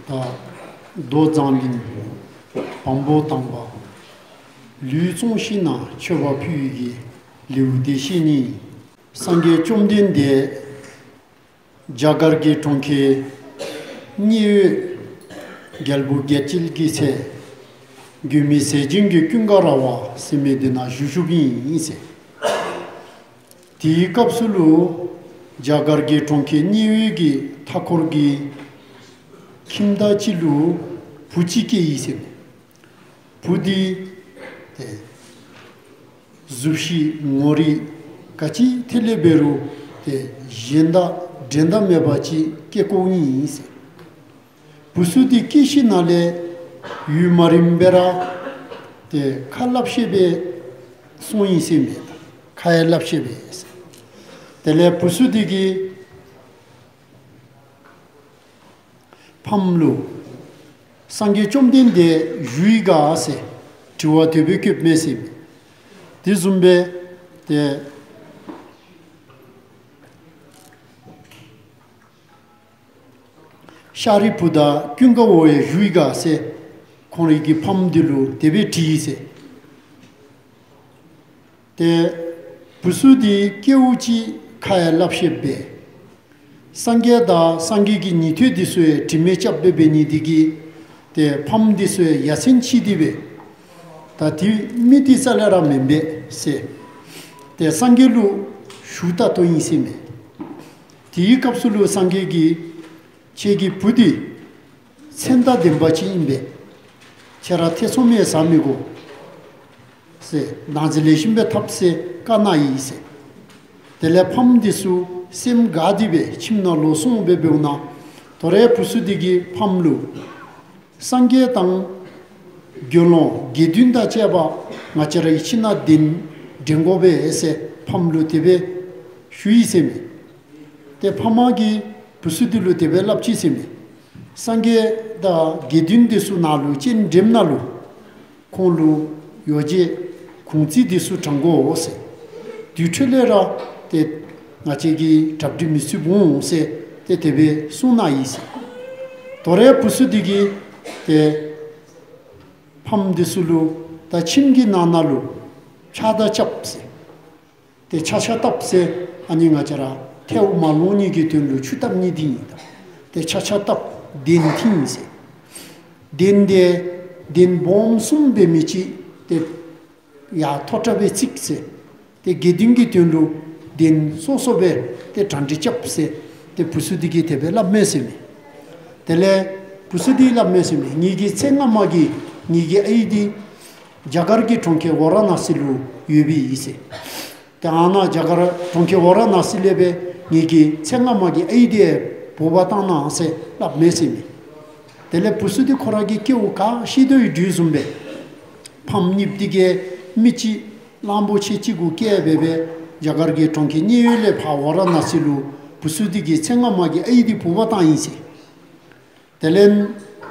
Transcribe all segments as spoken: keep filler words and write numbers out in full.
ད་མདོ་མཛངས་བླུན་བམ་པོ་དང་པ། ལུས་བཙོངས་ཤིང་ན་མཆོད་པ་ཕུལ་བའི་གི་ལེའུ་སྟེ་བཞི་ནི། སངས་རྒྱས་བཅོམ་ལྡན་འདས་རྒྱ་གར་གྱི་གྲོང་ཁྱེར་མཉན་ཡོད་རྒྱལ་པོ་རྒྱལ་བྱེད་ཀྱི་ཚལ་མགོན་མེད་ཟས་སྦྱིན་གྱི་ཀུན་དགའ་ར་བ་ཟེར་མི་འདི་ནང་བཞུགས་བཞུགསཔ་ཨིན་ཟེར། དེའི་སྐབས་སུ་ལུ་རྒྱ་གར་གྱི་གྲོང་ཁྱེར་མཉན་ཡོད་ཀྱི་མཐའ་འཁོར་གྱི་ཁྱིམ་བདག་ཅིག་ལུ་བུ་ཅིག་སྐྱེས་ཡི་ཟེར། བུ་འདི་ཏེ་གཟུགས་གཞི་ངོ་རིས་ག་ཅི་ཐད་ལས་འབད་རུང་ཏེ་གཞན་དང་འགྲན་ཟླ་མེད་པ་ཅིག་སྐྱེས་སྐྱེསཝ་ཨིན་ཟེར། བུ་ཚུ་འདི་སྐྱེས་ཞིནམ་ལས་ཡུན་མ་རིངམ་སྦེ་ར་ཏེ་ཁ་ལྷབ་ཤེས་སྦེ་སོང་ཡི་ཟེར་མས། ཁ་ཡང་ལྷབ་ཤེས་སྦེ་ཟེར། དེ་ལས་བུ་ཚུ་འདི་གིས་ཕམ་ལུ་སངས་རྒྱས་བཅོམ་ལྡན་འདས་བཞུགས་ཡི་ག་ཟེར་དྲི་བ་དེ་སྦེ་བཀོདཔ་མས་ཟེར་མས། དེ་བཟུམ་སྦེ་ཏེ་ཤཱ་རིའི་བུ་དང་ཀུན་དགའ་བོ་ཡང་བཞུགས་ཡི་ག་ཟེར་ཁོང་རའི་གི་ཕམ་འདི་ལུ་དེ་སྦེ་དྲིས་ཡི་ཟེར། ཏེ་བུ་ཚུ་འདི་སྐྱེཝ་ཅིག་ཁ་ཡང་ལྷབ་ཤེསཔ་སྦེ། སངས་རྒྱས་དང་སངས་རྒྱས་ཀྱི་ཉན་ཐོས་འདི་ཚུ་ཡང་དྲི་མེད་སྐྱབས་སྦེ་འབད་ནི་འདི་གིས་ཏེ་ཕམ་འདི་ཚུ་ཡང་ཡ་མཚན་ཆེ་སྟེ་སྦེ། ད་འདི་མི་འདི་རྩ་ལས་ར་མེན་པས་ཟེར། ཏེ་སངས་རྒྱས་ལུ་ཞུ་ད་ལྟོ་ཡི་ཟེར་མས། དེའི་སྐབས་སུ་ལུ་སངས་རྒྱས་ཀྱིས་ཁྱེད་ཀྱི་བུ་འདི་མཚན་དང་ལྡན་པ་ཅིག་ཨིན་པས། ཁྱེད་ར་ཐེ་ཚོམ་ཡང་ཟ་མི་དགོ་ཟེར་བདག་འཛིན་ལེགས་ཤོམ་སྦེ་འཐབ་ཟེར་བཀའ་གནང་ཡི་ཟེར། དེ་ལས་ཕམ་འདི་ཚུ་སེམས་དགའ་སྟེ་སྦེ་ཁྱིམ་ནང་ལོག་སོང་སྦེ་འབདཝ་ད་དོ་རུང་བུ་ཚུ་འདི་གིས་ཕམ་ལུ་སངས་རྒྱས་དང་དགེ་སློང་དགེ་འདུན་དང་བཅས་པ་ང་བཅས་རའི་ཁྱིམ་ནང་གདན་འདྲེན་དགོ་པས་ཟེར་ཕམ་ལུ་དེ་སྦེ་ཞུ་ཡི་ཟེར་མས། ཏེ་ཕམ་གིས་བུ་ཚུ་འདི་ལུ་དེ་སྦེ་སླབ་ཅི་ཟེར་མས། སངས་རྒྱས་དང་དགེ་འདུན་འདི་ཚུ་ནང་ལུ་སྤྱན་འདྲེནམ་ད་ལུ་ཁོང་ལུ་ཡོ་བྱད་གུང་ཚིགས་འདི་ཚུ་དྲང་དགོ་ཟེར། དེ་འཕྲོ་ལས་ར་ཏེ་ང་བཅས་ཀྱིས་གྲ་སྒྲིག་མི་ཚུགས་འོང་ཟེར་ཏེ་དེ་སྦེ་གསུངས་གནང་ཡི་ཟེར། དོ་རུང་བུ་ཚུ་འདི་གིས་ཏེ་ཕམ་འདི་ཚུ་ལུ་ད་ཁྱིམ་གྱི་ནང་ན་ལུ་ཕྱག་དར་རྐྱབ་ཟེར། ཏེ་ཕྱག་ཕྱག་བཏབ་ཟེར་ཨ་ནི་ང་བཅས་ར་ཐལཝ་མ་ལོང་ནི་གི་དོན་ལུ་ཆུ་བཏབ་ནི་འདི་ཨིན་ད། ཏེ་ཕྱག་ཕྱག་བཏབ་གདན་བཏིང་ཟེར། གདན་འདི་གདན་སྦོམ་གསུམ་འབད་མི་ཅིག་ཏེ་ཡར་མཐོ་དྲགས་སྦེ་བརྩིགས་ཟེར། ཏེ་དགེ་འདུན་གྱི་དོན་ལུ་གདན་སོ་སོ་སྦེ་ཏེ་གྲ་སྒྲིག་རྐྱབ་ཟེར་ཏེ་བུ་ཚུ་འདི་གིས་དེ་སྦེ་སླབ་མས་ཟེར་མས། དེ་ལས་བུ་ཚུ་འདི་སླབ་མས་ཟེར་མས། ངེ་གི་ཚེ་སྔ་མ་གི་ངེ་གི་ཨའི་འདི་རྒྱ་གར་གྱི་གྲོང་ཁྱེར་ཝ་ར་ཎ་སི་ལུ་ཡོདཔ་ཨིན་ཟེར། ཏེ་ཨ་ནཱ་རྒྱ་གར་གྲོང་ཁྱེར་ཝ་ར་ཎ་སི་ལས་སྦེ་ངེ་གི་ཚེ་སྔ་མ་གི་ཨའི་འདི་འབོ་བར་བཏང་གནང་ཟེར་སླབ་མས་ཟེར་མས། དེ་ལས་བུ་ཚུ་འདི་ཁོ་ར་གི་སྐྱེ་བ་ག་ཤེས་དོ་ཡོད་དོ་བཟུམ་སྦེ་ཕམ་གཉིསཔོ་འདི་གིས་མི་གཅིག་གླང་པོ་ཆེ་གཅིག་གུ་སྐྱེས་སྦེ་སྦེ་རྒྱ་གར་གྱི་གྲོང་ཁྱེར་མཉན་ཡོད་ལས་ཕར་ཝ་ར་ཎ་སི་ལུ་བུ་ཚུ་འདི་གི་ཚེ་སྔ་མ་གི་ཨའི་འདི་འབོ་བར་བཏང་ཡི་ཟེར། དེ་ལས་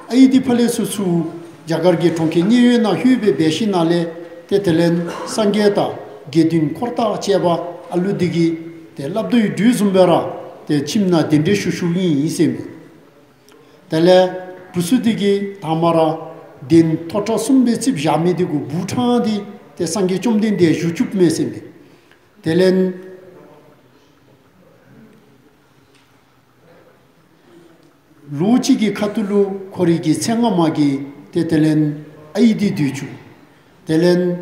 ཨའི་འདི་ཕར་ལས་ཚུར་ཚུར་རྒྱ་གར་གྱི་གྲོང་ཁྱེར་མཉན་ཡོད་ནང་ལྷོད་སྦེ་འབད་ཞིནམ་ལས་ཏེ་དེ་ལས་སངས་རྒྱས་དང་དགེ་འདུན་འཁོར་དང་བཅས་པ་ཨ་ལུ་འདི་གིས་ཏེ་སླབ་དོ་ཡོད་དོ་བཟུམ་སྦེ་ར་ཏེ་ཁྱིམ་ནང་གདན་འདྲེན་ཞུ་ཞུཝ་ཨིན་ཟེར་མས། དེ་ལས་བུ་ཚུ་འདི་གིས་དང་པ་ར་གདན་མཐོ་དྲགས་གསུམ་སྦེ་བརྩིགས་བཞག་མི་འདི་གུ་བུ་ཕྲང་སྟེ་ཏེ་སངས་རྒྱས་བཅོམ་ལྡན་འདས་བཞུགས་བཅུགཔ་མས་ཟེར་མས། དེ་ལས་ལོ་གཅིག་གི་ཁ་ཐུག་ལུ་ཁོ་རའི་གི་ཚེ་སྔ་མ་གི་ཏེ་དེ་ལས་ཨའི་འདི་སྡོད་བཅུག། དེ་ལས་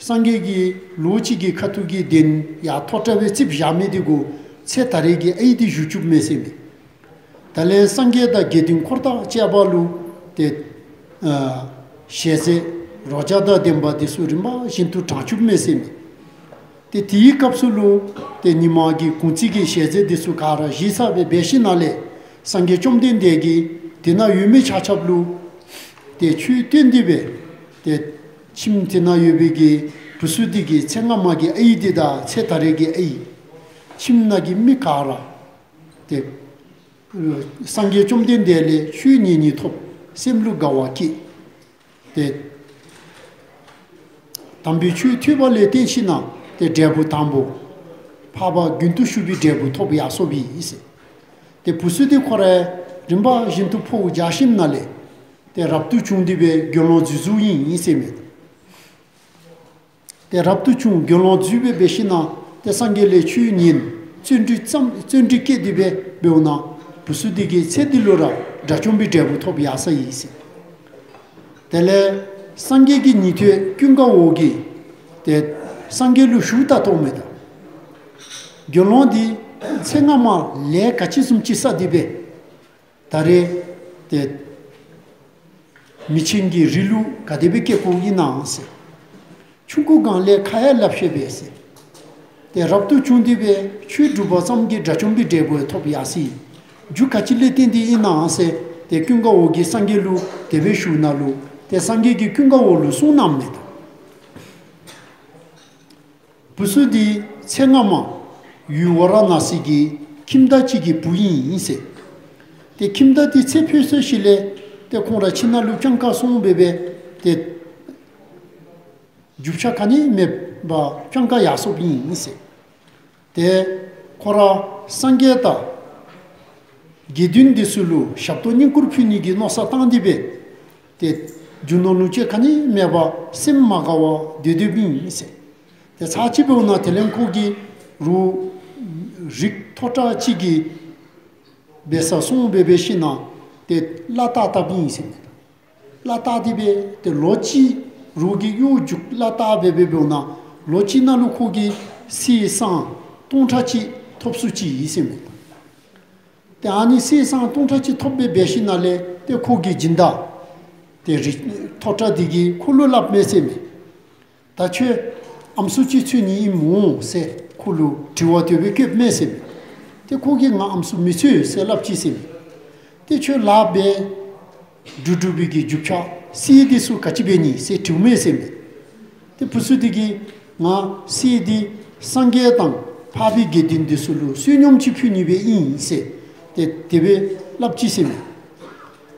སངས་རྒྱས་ཀྱིས་ལོ་གཅིག་གི་ཁ་ཐུག་གི་གདན་ཡར་མཐོ་དྲགས་སྦེ་བརྩིགས་བཞག་མི་འདི་གུ་ཚེ་ད་རེས་ཀྱི་ཨའི་འདི་བཞུགས་བཅུགཔ་མས་ཟེར་མས། དེ་ལས་སངས་རྒྱས་དང་དགེ་འདུན་འཁོར་དང་བཅས་པ་ལུ་ཏེ་ཨ་ཞལ་ཟས་རོ་བརྒྱ་དང་ལྡན་པ་འདི་ཚུ་རིམ་པ་བཞིན་དུ་དྲང་བཅུགཔ་མས་ཟེར་མས། ཏེ་དེའི་སྐབས་སུ་ལུ་ཏེ་ཉིན་མ་གི་གུང་ཚིགས་ཀྱི་ཞལ་ཟས་འདི་ཚུ་ག་ར་བཞེས་ཚར་སྦེ་འབད་ཞིནམ་ལས་སངས་རྒྱས་བཅོམ་ལྡན་འདས་ཀྱིས་དེ་ནང་ཡོད་མི་ཆ་ཁྱབ་ལུ་ཏེ་ཆོས་སྟོན་ཏེ་སྦེ་ཏེ་ཁྱིམ་དེ་ནང་ཡོད་པའི་གི་བུ་ཚུ་འདི་གི་ཚེ་སྔ་མ་གི་ཨའི་འདི་དང་ཚེ་ད་རེས་ཀྱི་ཨའི་ཁྱིམ་ནང་གི་མི་ག་ར་ཏེ་སངས་རྒྱས་བཅོམ་ལྡན་འདས་ལས་ཆོས་ཉན་ནི་ཐོབ། སེམས་ལུ་དགའ་བ་སྐྱེས། ཏེ་དམ་པའི་ཆོས་ཐོས་པ་ལས་བརྟེན་ཞིནམ་ཏེ་འབྲས་བུ་དང་པོ་འཕགས་པ་རྒྱུན་དུ་ཞུགས་པའི་འབྲས་བུ་ཐོབ་ཡར་སོཔ་ཨིན་ཟེར། ཏེ་བུ་ཚུ་འདི་ཁོ་ར་ རིམ་པ་བཞིན་དུ་འཕོ་བ་རྒྱས་ཞིནམ་ལས་ཏེ་རབ་ཏུ་བྱུང་སྟེ་སྦེ་དགེ་སློང་འཛུལ་འཛུལཝ་ཨིན་ཟེར་མས། ཏེ་རབ་ཏུ་བྱུང་དགེ་སློང་འཛུལ་སྦེ་འབད་ཞིནམ་ཏེ་སངས་རྒྱས་ལས་ཆོས་ཉན། བརྩོན་འགྲུས་བརྩམ་བརྩོན་འགྲུས་བསྐྱེད་དེ་སྦེ་འབདཝ་ད་བུ་ཚུ་དེ་གིས་ཚེ་འདི་ལུ་ར་དགྲ་བཅོམ་པའི་འབྲས་བུ་ཐོབ་ཡར་སོ་ཡི་ཟེར། དེ་ལས་སངས་རྒྱས་ཀྱི་ཉན་ཐོས་ཀུན་དགའ་བོ་གིས་ཏེ་སངས་རྒྱས་ལུ་ཞུཝ་ད་ཐོག་མེད་ད། དགེ་སློང་འདི་ཚེ་སྔ་མ་ལས་ག་ཅི་བཟུམ་ཅིག་བསགས་ཏེ་སྦེ་ད་རེས་ཏེ་མི་ཆེན་གྱི་རིགས་ལུ་ག་དེ་སྦེ་སྐྱེ་དགོཔ་ཨིན་ན་ཟེར། ཆུང་ཀུ་སྒང་ལས་ཁ་ཡང་སླབ་ཤེས་པས་ཟེར། ཏེ་རབ་ཏུ་བྱུང་སྟེ་སྦེ་ཆོས་སྒྲུབ་པ་ཙམ་གྱིས་དགྲ་བཅོམ་པའི་འབྲས་བུ་ཐོབ་ཡར་སོ་ཡི། རྒྱུ་ག་ཅི་ལས་བརྟེན་ཏེ་ཨིན་ན་ཟེར་ཏེ་ཀུན་དགའ་བོ་གིས་སངས་རྒྱས་ལུ་དེ་སྦེ་ཞུཝ་ད་ལུ་ཏེ་སངས་རྒྱས་ཀྱིས་ཀུན་དགའ་བོ་ལུ་གསུངས་གནངམ་མས་ད། བུ་ཚུ་འདི་ཚེ་སྔ་མ་ཡུལ་ཝཱ་ར་ཎཱ་སི་གི་ཁྱིམ་བདག་ཅིག་གི་བུ་ཨིན་ཟེར། ཏེ་ཁྱིམ་བདག་འདི་ཚེ་འཕོས་སོ་ཞིནམ་ལས་ཏེ་ཁོང་ར་ཁྱིམ་ནང་ལུ་སྤྱང་ཀ་སོང་སྦེ་སྦེ་ཏེ་རྒྱུ་ཆ་ག་ནི་མེད་པར་སྤྱང་ཀ་ཡར་སོཔ་ཨིན་ཟེར། ཏེ་ཁོ་ར་སངས་རྒྱས་དང་དགེ་འདུན་འདི་ཚུ་ལུ་ཞབས་ཏོག་བསྙེན་བཀུར་ཕུལ་ནི་གི་མནོ་བསམ་བཏང་སྟེ་སྦེ་ཏེ་རྒྱུ་ནོར་ལོངས་སྤྱོད་ག་ནི་མེད་པར་སེམས་མ་དགའ་བར་སྡོད་སྡོདཔ་ཨིན་ཟེར། ཏེ་ཚར་གཅིག་འབདཝ་ད་དེ་ལས་ཁོ་གིས་རུ་རིགས་མཐོ་དྲགས་ཅིག་གི་སྦས་སར་སོང་སྦེ་འབད་ཞིནམ་ཏེ་གླ་བཏགས་བཏགསཔ་ཨིན་ཟེར་མས། གླ་བཏགས་ཏེ་སྦེ་ཏེ་ལོ་གཅིག་རོགས་ཀྱི་གཡོག་རྒྱུག་གླ་བཏགས་སྦེ་སྦེ་འབདཝ་ད་ལོ་གཅིག་ནང་ལུ་ཁོ་གིས་གསེར་སྲང་སྟོང་ཕྲག་གཅིག་ཐོབ་ཚུགས་ཅི་ཨིན་ཟེར་མས། ཏེ་ཨ་ནི་གསེར་སྲང་སྟོང་ཕྲག་གཅིག་ཐོབ་སྦེ་འབད་ཞིནམ་ལས་ཏེ་ཁོ་གི་སྦྱིན་བདག་ཏེ་རིགས་མཐོ་དྲགས་འདི་གིས་ཁོ་ལུ་སླབ་མས་ཟེར་མས། ད་ཁྱོད་ཨམ་སྲུ་ཅིག་འཚོལ་ནི་ཨིནམ་འོང་ཟེར་ཁོ་ལུ་དྲི་བ་དེ་སྦེ་བཀོདཔ་མས་ཟེར་མས། ཏེ་ཁོ་གིས་ང་ཨམ་སྲུ་མི་འཚོལ་ཟེར་སླབ་ཅི་ཟེར་མས། ཏེ་ཁྱོད་ལཱ་འབད་འབྲུ་སྒྲུབ་པའི་གི་རྒྱུ་ཆ་གསེར་འདི་ཚུ་ག་ཅི་འབད་ནི་ཟེར་དྲིཝ་མས་ཟེར་མས། ཏེ་བུ་ཚུ་འདི་གིས་ང་གསེར་འདི་སངས་རྒྱས་དང་འཕགས་པའི་དགེ་འདུན་འདི་ཚུ་ལུ་བསོད་སྙོམས་ཅིག་ཕུལ་ནི་སྦེ་ཨིན་ཟེར་ཏེ་དེ་སྦེ་སླབ་ཅི་ཟེར་མས།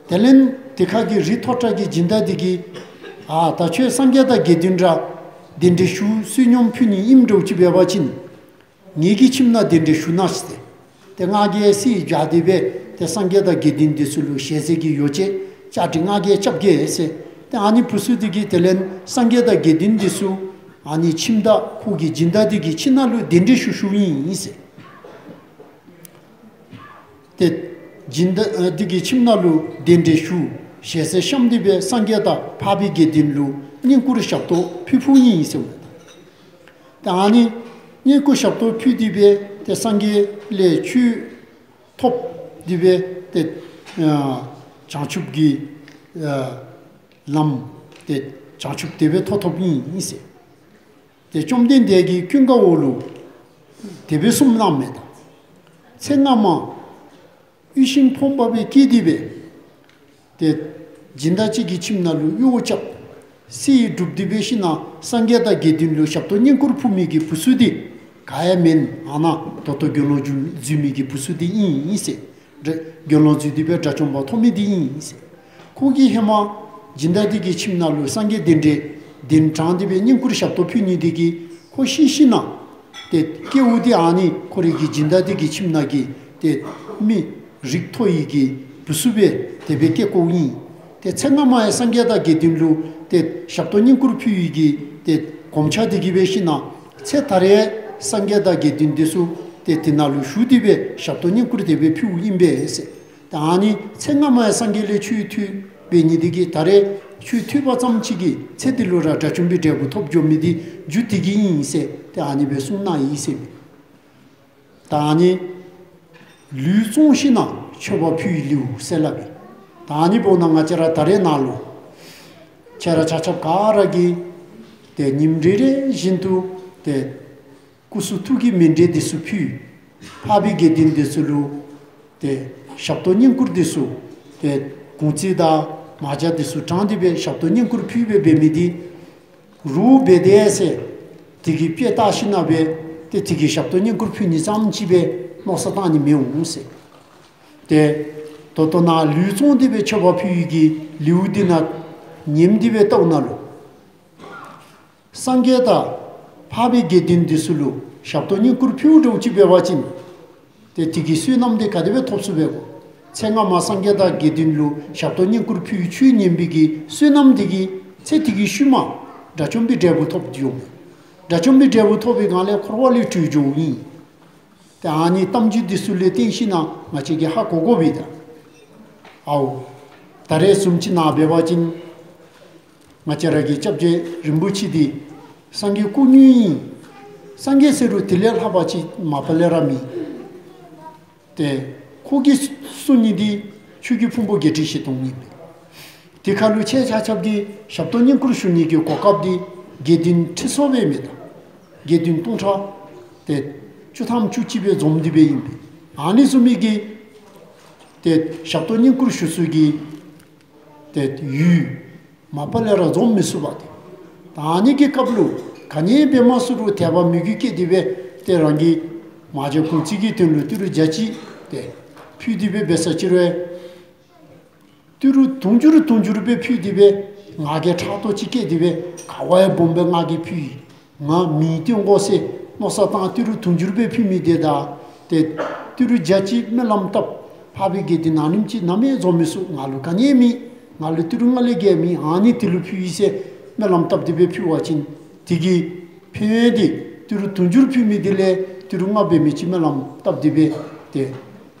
དེ་ལས་དེ་ཁ་གི་རིགས་མཐོ་དྲགས་ཀྱི་སྦྱིན་བདག་འདི་གིས་ཨ་ད་ཁྱོད་སངས་རྒྱས་དང་དགེ་འདུན་ར་གདན་འདྲེན་ཞུ་བསོད་སྙོམས་ཕུལ་ནི་ཨིནམ་འདྲཝ་ཅིག་འབད་བ་ཅིན་ངེ་གི་ཁྱིམ་ནང་གདན་འདྲེན་ཞུ་གནང་ཟེར། ཏེ་ང་གིས་གསེར་སྦྱར་ཏེ་སྦེ་ཏེ་སངས་རྒྱས་དང་དགེ་འདུན་འདི་ཚུ་ལུ་ཞལ་ཟས་ཀྱི་ཡོ་བྱད་བཅའ་སྒྲིག་ང་གིས་རྐྱབ་གེ་ཟེར། ཏེ་ཨ་ནི་བུ་ཚུ་འདི་གིས་དེ་ལས་སངས་རྒྱས་དང་དགེ་འདུན་འདི་ཚུ་ཨ་ནི་ཁྱིམ་བདག་ཁོ་གི་སྦྱིན་བདག་འདི་གི་ཁྱིམ་ནང་ལུ་གདན་འདྲེན་ཞུ་ཞུཝ་ཨིན་ཟེར། ཏེ་སྦྱིན་བདག་འདི་གི་ཁྱིམ་ནང་ལུ་གདན་འདྲེན་ཞུ། ཞལ་ཟས་བཤམས་ཏེ་སྦེ་སངས་རྒྱས་དང་འཕགས་པའི་དགེ་འདུན་ལུ་བསྙེན་བཀུར་ཞབས་ཏོག་ཕུལ་ཕུལཝ་ཨིན་ཟེར་མས། ཏེ་ཨ་ནི་བསྙེན་བཀུར་ཞབས་ཏོག་ཕུལ་ཏེ་སྦེ་ཏེ་སངས་རྒྱས་ལས་ཆོས་ཐོབ་སྟེ་སྦེ་ཏེ་ཨ་བྱང་ཆུབ་ཀྱི་ཨ་ལམ་ཏེ་བྱང་ཆུབ་དེ་སྦེ་ཐོབ་ཐོབཔ་ཨིན་ཟེར། ཏེ་བཅོམ་ལྡན་འདས་ཀྱིས་ཀུན་དགའ་བོ་ལུ་དེ་སྦེ་གསུངས་གནངམ་མས་ད། ཚེ་སྔ་མ་ཡུལ་ཤིང་ཕོངས་པ་སྦེ་སྐྱེས་ཏེ་སྦེ་ཏེ་སྦྱིན་བདག་ཅིག་གི་ཁྱིམ་ནང་ལུ་གཡོག་རྐྱབ། གསེར་སྒྲུབ་སྟེ་འབད་ཞིནམ་སངས་རྒྱས་དང་དགེ་འདུན་ལུ་ཞབས་ཏོག་བསྙེན་བཀུར་ཕུལ་མི་གི་བུ་ཚུ་འདི་ག་ཡང་མེན། ཨ་ནཱ་ད་ལྟོ་དགེ་སློང་འཛུལ་འཛུལ་མི་གི་བུ་ཚུ་འདི་ཨིན་ཨིན་ཟེར། དགེ་སློང་འཛུལ་ཏེ་སྦེ་དགྲ་བཅོམ་པ་ཐོབ་མི་འདི་ཨིན་ཨིན་ཟེར། ཁོ་གིས་ཧེ་མ་སྦྱིན་བདག་འདི་གི་ཁྱིམ་ནང་ལུ་སངས་རྒྱས་གདན་འདྲེན་གདན་དྲངས་ཏེ་སྦེ་བསྙེན་བཀུར་ཞབས་ཏོག་ཕུལ་ནི་འདི་གིས་ཁོ་ཤི་ཞིནམ་ཏེ་སྐྱེ་བོ་འདི་ཨ་ནི་ཁོ་རའི་གི་སྦྱིན་བདག་འདི་གི་ཁྱིམ་ནང་གི་ཏེ་མི་རིགས་མཐོ་བའི་གི་བུ་ཚུ་སྦེ་དེ་སྦེ་སྐྱེ་དགོཔ་ཨིན། ཏེ་ཚེ་སྔ་མ་ཡང་སངས་རྒྱས་དང་དགེ་འདུན་ལུ་ཏེ་ཞབས་ཏོག་བསྙེན་བཀུར་ཕུལ་བའི་གི་ཏེ་གོམས་ཆགས་འདི་གིས་འབད་ཞིནམ་ཚེ་ད་རེས་སངས་རྒྱས་དང་དགེ་འདུན་འདི་ཚུ་ཏེ་དེ་ནང་ལུ་ཞུགས་ཏེ་སྦེ་ཞབས་ཏོག་བསྙེན་བཀུར་དེ་སྦེ་ཕུལཝ་ཨིན་པས་ཟེར། ཏེ་ཨ་ནི་ཚེ་སྔ་མ་ཡང་སངས་རྒྱས་ལས་ཆོས་ཐོས་པའི་ཉིད་འདི་གིས་ད་རེས་ཆོས་ཐོས་པ་ཙམ་ཅིག་གིས་ཚེ་འདི་ལུ་ར་དགྲ་བཅོམ་པའི་འབྲས་བུ་ཐོབ་འགྱོ་མི་འདི་རྒྱུ་འདི་གིས་ཨིན་ཟེར་ཏེ་ཨ་ནི་སྦེ་གསུངས་གནང་ཡི་ཟེར་མས། ད་ཨ་ནི་ལུས་བཙོང་ཞིནམ་མཆོད་པ་ཕུལ་བའི་ལེའུ་ཟེར་སླབ་ཨིན། ད་ཨ་ནི་འབདཝ་ད་ང་བཅས་ར་ད་རེས་ནཱ་ལུ་ཁྱེད་ར་ཆ་ཁྱབ་ག་ར་གིས་ཏེ་ཉིནམ་རེ་རེ་བཞིན་དུ་ཏེ་སྐུ་གསུང་ཐུགས་ཀྱི་མཎྜལ་འདི་ཚུ་ཕུལ། འཕགས་པའི་དགེ་འདུན་འདི་ཚུ་ལུ་ཏེ་ཞབས་ཏོག་བསྙེན་བཀུར་འདི་ཚུ་ཏེ་གུང་ཚིགས་དང་མ་ཇ་འདི་ཚུ་དྲངས་ཏེ་སྦེ་ཞབས་ཏོག་བསྙེན་བཀུར་ཕུལ་སྦེ་འབད་མི་འདི་རོགས་འབད་དེས་ཟེར་དེ་གི་དཔེ་བལྟ་ཞིནམ་སྦེ་ཏེ་དེ་གི་ཞབས་ཏོག་བསྙེན་བཀུར་ཕུལ་ནི་ཙམ་ཅིག་སྦེ་མནོ་བསམ་བཏང་ནི་མི་འོང་ཟེར། ཏེ་ད་ལྟོ་ནཱ་ལུས་བཙོང་སྟེ་སྦེ་མཆོད་པ་ཕུལ་བའི་གི་ལེའུ་འདི་ནང་ཉནམ་འདི་སྦེ་བལྟཝ་ད་ལུ་སངས་རྒྱས་དང་འཕགས་པའི་དགེ་འདུན་འདི་ཚུ་ལུ་ཞབས་ཏོག་བསྙེན་བཀུར་ཕུལཝ་འདྲཝ་ཅིག་འབད་བ་ཅིན་ཏེ་དེ་གི་བསོད་ནམས་འདི་ག་དེ་སྦེ་ཐོབ་ཚུགས་པས་གོ། ཚེ་སྔ་མ་སངས་རྒྱས་དང་དགེ་འདུན་ལུ་ཞབས་ཏོག་བསྙེན་བཀུར་ཕུལ་ཆོས་ཉན་པའི་གི་བསོད་ནམས་དེ་གིས་ཚེ་དེ་གི་ཤུལ་མ་དགྲ་བཅོམ་པའི་འབྲས་བུ་ཐོབ་སྟེ་འོང་། དགྲ་བཅོམ་པའི་འབྲས་བུ་ཐོབ་པའི་སྒང་ལས་འཁོར་བ་ལས་གྲོལ་འགྱོཝ་ཨིན། ཏེ་ཨ་ནི་གཏམ་རྒྱུད་འདི་ཚུ་ལས་བརྟེན་ཞིནམ་ལས་ང་བཅས་ཀྱིས་ཧ་གོ་དགོ་པས་ད། ཨའོ། ད་རེས་བཟུམ་ཅིག་ནང་འབད་བ་ཅིན་ང་བཅས་ར་གི་སྐྱབས་རྗེ་རིན་པོ་ཆེ་འདི་སངས་རྒྱས་སྐུ་དངོས་ཨིན། སངས་རྒྱས་ཟེར་རུང་དེ་ལས་ལྷག་པ་ཅིག་མ་པ་ལས་ར་མེད། ཏེ་ཁོ་གིས་གསུང་ནི་འདི་ཆོས་ཀྱི་ཕུང་པོ་བརྒྱད་ཁྲི་བཞི་སྟོང་ཨིན་པས། དེ་ཁར་ལུ་ཁྱེད་ཆ་ཁྱབ་ཀྱིས་ཞབས་ཏོག་བསྙེན་བཀུར་ཞུ་ནི་གི་གོ་སྐབས་འདི་དགེ་འདུན་ཁྲི་ཚོ་སྦེ་མེད་ད། དགེ་འདུན་སྟོང་ཕྲག་ཏེ་བཅུ་ཐམ་བཅུ་གཅིག་སྦེ་འཛོམས་ཏེ་སྦེ་ཨིན་པས། ཨ་ནི་བཟུམ་མའི་གི་ཏེ་ཞབས་ཏོག་བསྙེན་བཀུར་ཞུ་ས་གི་ཏེ་ཡུལ་མ་པ་ལས་ར་འཛོམས་མི་ཚུགས་པས་ཏེ། ད་ཨ་ནི་གི་སྐབས་ལུ་ག་ནི་འབད་མ་ཚུགས་རུང་དད་པ་མོས་གུས་བསྐྱེད་དེ་སྦེ་ཏེ་རང་གི་མ་བྱན་གུང་ཚིགས་ཀྱི་དོན་ལུ་ཏི་རུ་བརྒྱ་གཅིག་ཏེ་ཕུལ་ཏེ་སྦེ་འབད་ས་ཅིག་རུང་ཏི་རུ་དུང་ཕྱུར་དུང་ཕྱུར་སྦེ་ཕུལ་ཏེ་སྦེ་ང་རྒྱལ་ཕྲག་དོག་ཅིག་བསྐྱེད་དེ་སྦེ་ག་བ་ཡང་སྦོམ་སྦེ་ང་གིས་ཕུལ་ཡི། ང་མིང་བཏོན་དགོ་ཟེར་མནོ་བསམ་བཏང་ཏི་རུ་དུང་ཕྱུར་སྦེ་ཕུལ་མི་དེ་དང་ཏེ་ཏི་རུ་བརྒྱ་གཅིག་སྨོན་ལམ་བཏབ་འཕགས་པའི་དགེ་འདུན་ཨ་ནེམ་ཅིག་ནམ་ཡང་འཛོམས་མི་ཚུགས། ང་ལུ་ག་ནི་ཡང་མེད། ང་ལུ་ཏི་རུ་ལྔ་ལས་བརྒལ་མེད། ཨ་ནི་དེ་ལུ་ཕུལ་ཡི་ཟེར་སྨོན་ལམ་བཏབ་སྟེ་སྦེ་ཕུལ་བ་ཅིན་དེ་གི་ཕན་ཡོན་དེ་ཏི་རུ་དུང་ཕྱུར་ཕུལ་མི་དེ་ལས་ཏི་རུ་ལྔ་འབད་མི་ཅིག་སྨོན་ལམ་བཏབ་སྟེ་སྦེ་ཏེ་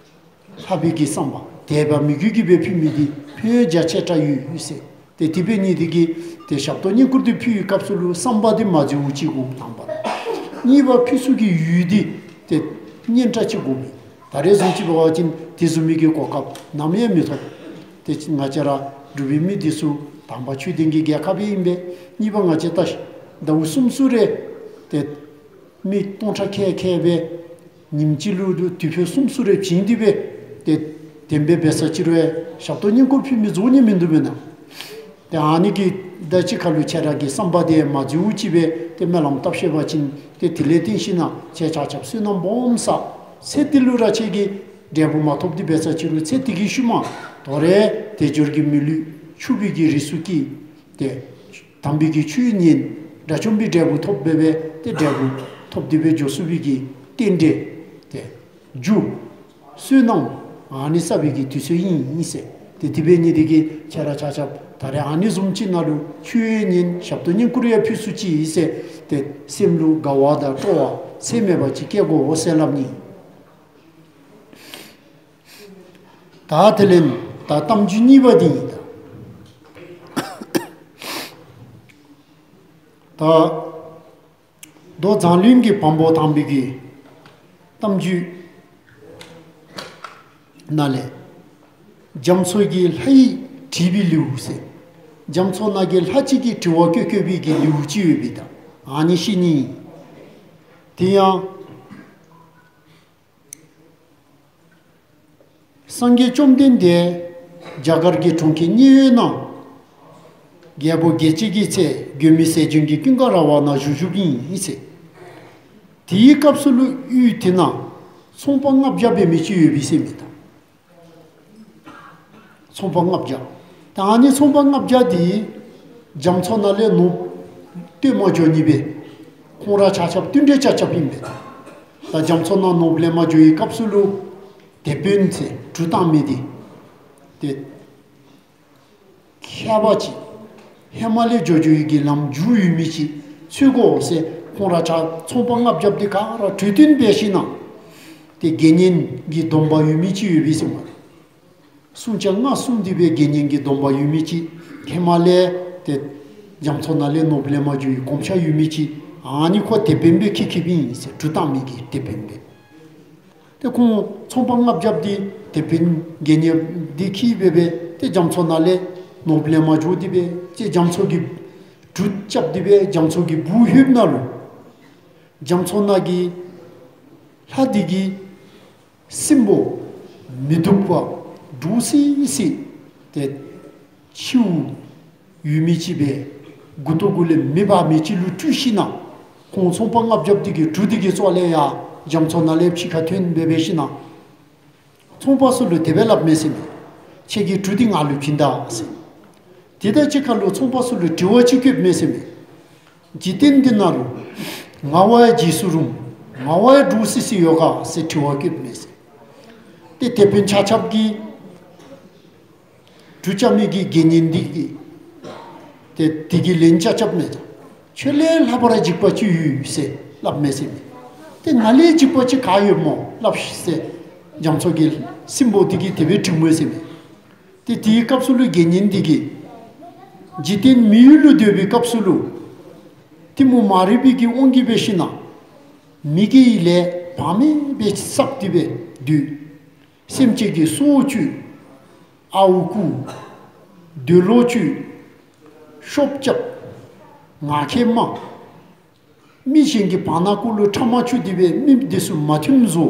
ལྷག་པའི་གི་བསམ་པ་དད་པ་མོས་གུས་ཀྱིས་སྦེ་ཕུལ་མི་དེ་ཕན་ཡོན་རྒྱ་ཆེ་དྲགས་ཡོད་ཟེར། ཏེ་དེ་འབད་ནི་དེ་གིས་ཏེ་ཞབས་ཏོག་བསྙེན་བཀུར་དེ་ཕུལ་བའི་སྐབས་སུ་ལུ་བསམ་པ་དེ་མ་འཛོལཝ་ཅིག་དགོ་དང་པ། གཉིས་པ་ཕུལ་ས་གི་ཡུལ་དེ་ཏེ་སྙན་གྲགས་ཅིག་དགོ་པས། ད་རེས་བཟུམ་ཅིག་འབད་བ་ཅིན་དེ་བཟུམ་མའི་གི་གོ་སྐབས་ནམ་ཡང་མི་ཐོབ། ཏེ་ང་བཅས་ར་འབྲུག་པའི་མི་དེ་ཚུ་དང་པ་ཆོས་ལྡན་གྱི་རྒྱལ་ཁབ་ཨིན་པས། གཉིས་པ་ང་བཅས་ད་ཟླཝ་གསུམ་གསུམ་རེ་ཏེ་མི་སྟོང་ཕྲག་ཁལ་ཁལ་སྦེ་ཉིནམ་གཅིག་ལུ་དུས་ཕྱེད་གསུམ་གསུམ་རེ་བྱིན་ཏེ་སྦེ་ཏེ་དེ་སྦེ་འབད་ས་ཅིག་རུང་ཡང་ཞབས་ཏོག་བསྙེན་བཀུར་ཕུལ་མི་རྫོགས་ནི་མིན་འདུག་མེན་ན། ཏེ་ཨ་ནི་གི་ད་ཅི་ཁ་ལུ་ཁྱེད་ར་གི་བསམ་པ་དེ་མ་འཛོལཝ་ཅིག་སྦེ་ཏེ་སྨོན་ལམ་བཏབ་ཤེས་པ་ཅིན་ཏེ་དེ་ལས་བརྟེན་ཞིནམ་ལས་ཁྱེད་ཆ་ཁྱབ་བསོད་ནམས་སྦོམ་བསགས། ཚེ་འདི་ལུ་ར་ཁྱེད་ཀྱིས་འབྲས་བུ་མ་ཐོབ་སྟེ་འབད་ས་ཅིག་རུང་ཚེ་འདི་གི་ཤུལ་མ་དོ་རུང་དལ་འབྱོར་གྱི་མི་ལུས་ཕྱུག་པོའི་གི་རིགས་སུ་སྐྱེས། ཏེ་དམ་པའི་གི་ཆོས་ཉན། དགྲ་བཅོམ་པའི་འབྲས་བུ་ཐོབ་སྦེ་སྦེ་ཏེ་འབྲས་བུ་ཐོབ་སྟེ་སྦེ་འགྱོ་ཚུགས་པའི་གི་རྟེན་འབྲེལ་ཏེ་རྒྱུ་བསོད་ནམས་ཨ་ནི་བསགས་པའི་གི་དུས་ཚོད་ཨིན་ཟེར། ཏེ་དེ་འབད་ནི་དེ་གིས་ཁྱེད་ར་ཆ་ཁྱབ་ད་རེས་ཨ་ནི་བཟུམ་ཅིག་ནང་ལུ་ཆོས་ཉན་ཞབས་ཏོག་བསྙེན་བཀུར་ཡང་ཕུལ་ཚུགས་ཅི་ཟེར་ཏེ་སེམས་ལུ་དགའ་བ་དང་སྤྲོ་བ་ཚད་མེད་པ་ཅིག་སྐྱེ་དགོ་ཟེར་སླབ་ནི། ད་དེ་ལས་ད་གཏམ་རྒྱུད་གཉིས་པ་འདི་ཨིན་ད། ད་མདོ་མཛངས་བླུན་གྱི་བམ་པོ་དང་པའི་གི་གཏམ་རྒྱུད་ནང་ལས་རྒྱ་མཚོ་གི་ལྷ་ཡིས་དྲིས་པའི་ལེའུ་ཟེར། རྒྱ་མཚོ་ནང་གི་ལྷ་ཅིག་གིས་དྲི་བ་བཀོད་བཀོད་པའི་གི་ལེའུ་ཅིག་ཡོད་པས་ད། ཨ་ནི་ཤེས་ནི། དེ་ཡང་སངས་རྒྱས་བཅོམ་ལྡན་འདས་རྒྱ་གར་གྱི་གྲོང་ཁྱེར་མཉན་ཡོད་ན་རྒྱལ་པོ་རྒྱལ་བྱེད་ཀྱི་ཚལ་མགོན་མེད་ཟས་སྦྱིན་གྱི་ཀུན་དགའ་ར་བ་ན་བཞུགས་བཞུགསཔ་ཨིན་ཟེར། དེའི་སྐབས་སུ་ལུ་ཡུལ་དེ་ནང་ཚོང་པ་ལྔ་བརྒྱ་འབད་མི་ཅིག་ཡོད་པས་ཟེར་མས་ད། ཚོང་པ་ལྔ་བརྒྱ། ད་ཨ་ནི་ཚོང་པ་ལྔ་བརྒྱ་དེ་རྒྱ་མཚོ་ནང་ལས་ནོར་བཏོན་མ་འགྱོ་ནི་སྦེ་ཁོང་ར་ཆ་ཁྱབ་བསྟུན་གྲོས་རྐྱབ་རྐྱབ་ཨིན་པས། ད་རྒྱ་མཚོ་ནང་ནོར་ལེན་མ་འགྱོ་བའི་སྐབས་སུ་ལུ་དེད་དཔོན་ཟེར་གྲུ་བཏང་མི་དེ་ཏེ་མཁས་པ་ཅིག་ཧེ་མ་ལས་འགྱོ་འགྱོ་བའི་གི་ལམ་རྒྱུས་ཡོད་མི་ཅིག་འཚོལ་དགོ་ཟེར་ཁོང་ར་ཆ་ཚོང་པ་ལྔ་བརྒྱ་དེ་ག་ར་གྲོས་བསྟུན་འབད་ཞིནམ་ལས་ཏེ་དགེ་བསྙེན་གྱི་སྡོམ་པ་ཡོད་མི་ཅིག་ཡོད་པས་ཟེར་མས། བསྲུང་བྱ་ལྔ་བསྲུང་སྟེ་སྦེ་དགེ་བསྙེན་གྱི་སྡོམ་པ་ཡོད་མི་ཅིག་ཧེ་མ་ལས་ཏེ་རྒྱ་མཚོ་ནང་ལས་ནོར་བུ་ལེན་པར་འགྱོ་བའི་གོམས་ཤ་ཡོད་མི་ཅིག་ཨ་ནི་ཁོ་དེད་དཔོན་སྦེ་འཁྱིད་འཁྱིདཔ་ཨིན་ཟེར། གྲུ་བཏང་མི་གི་དེད་དཔོན་སྦེ། ཏེ་ཁོང་ཚོང་པ་ལྔ་བརྒྱ་དེ་དེད་དཔོན་དགེ་བསྙེན་དེ་འཁྱིད་སྦེ་སྦེ་ཏེ་རྒྱ་མཚོ་ནང་ལས་ནོར་བུ་ལེན་པར་འགྱོ་སྟེ་སྦེ་ཏེ་རྒྱ་མཚོ་གི་གྲུ་རྐྱབ་སྟེ་སྦེ་རྒྱ་མཚོ་གི་སྦུག་ལྷོདཔ་ད་ལུ་རྒྱ་མཚོ་ནང་གི་ལྷ་དེ་གི་སྲིན་པོ་མི་སྡུག་པ་འདྲོག་སི་སི་ཏེ་མཆེཝ་ཡོད་མི་ཅིག་སྦེ་མགུ་ཏོ་གུ་ལས་མེ་འབར་མི་ཅིག་ལུ་སྤྲུལ་ཞིནམ་ལས་ཁོང་ཚོང་པ་ལྔ་བརྒྱ་དེ་གིས་གྲུ་དེ་གི་ཚོགས་ལས་ཡར་རྒྱ་མཚོ་ནང་ལས་ཕྱི་ཁར་ཐོན་སྦེ་འབད་ཞིནམ་ལས་ཚོང་པ་ཚུ་ལུ་དེ་སྦེ་སླབ་མས་ཟེར་མས། ཁྱེད་ཀྱི་གྲུ་དེ་ང་ལུ་བྱིན་ད་ཟེར། དེ་དང་གཅིག་ཁར་ལུ་ཚོང་པ་ཚུ་ལུ་དྲི་བ་ཅིག་བཀོདཔ་མས་ཟེར་མས། འཇིག་རྟེན་འདི་ནང་ལུ་ང་བ་ཡང་རྗེས་སུ་རུང་ང་བ་ཡང་འདྲོག་སི་སི་ཡོད་ག་ཟེར་དྲི་བ་བཀོདཔ་མས་ཟེར། ཏེ་དེད་དཔོན་ཆ་ཁྱབ་ཀྱིས་ གྲུ་རྐྱབ་མི་གི་དགེ་བསྙེན་འདི་གིས་ཏེ་དེ་གི་ལན་རྐྱབ་རྐྱབ་མས། ཁྱོད་ལས་ལྷག་པར་འཇིགས་པ་ཅིག་ཡོད་ཟེར་སླབ་མས་ཟེར་མས། ཏེ་ང་ལས་འཇིགས་པ་ཅིག་ག་ཡོདཔ་སྨོ་སླབ་ཤིག་ཟེར་རྒྱ་མཚོ་གི་སྲིན་པོ་འདི་གིས་དེ་སྦེ་དྲིཝ་མས་ཟེར་མས། ཏེ་དེའི་སྐབས་སུ་ལུ་དགེ་བསྙེན་འདི་གིས་འཇིག་རྟེན་མི་ཡུལ་ལུ་སྡོད་པའི་སྐབས་སུ་ལུ་གཏི་མུག་མ་རིག་པའི་གི་དབང་གིས་འབད་ཞིན་ན་མི་དགེ་བའི་ལས་བག་མེད་སྦེ་བསགས་ཏེ་སྦེ་སྡོད། སེམས་ཅན་གྱི་སྲོག་གཅོད། ཨརཝ་བརྐུ། འདོད་ལོག་སྤྱོད། ཤོབ་རྐྱབ། ངན་སྐྱེས་སྨྲ། མི་གཞན་གྱི་བར་ན་ཀོ་ལུ་ཕྲ་མ་བཅུག་སྟེ་སྦེ་མི་འདི་ཚུ་མ་མཐུནམ་བཟོ།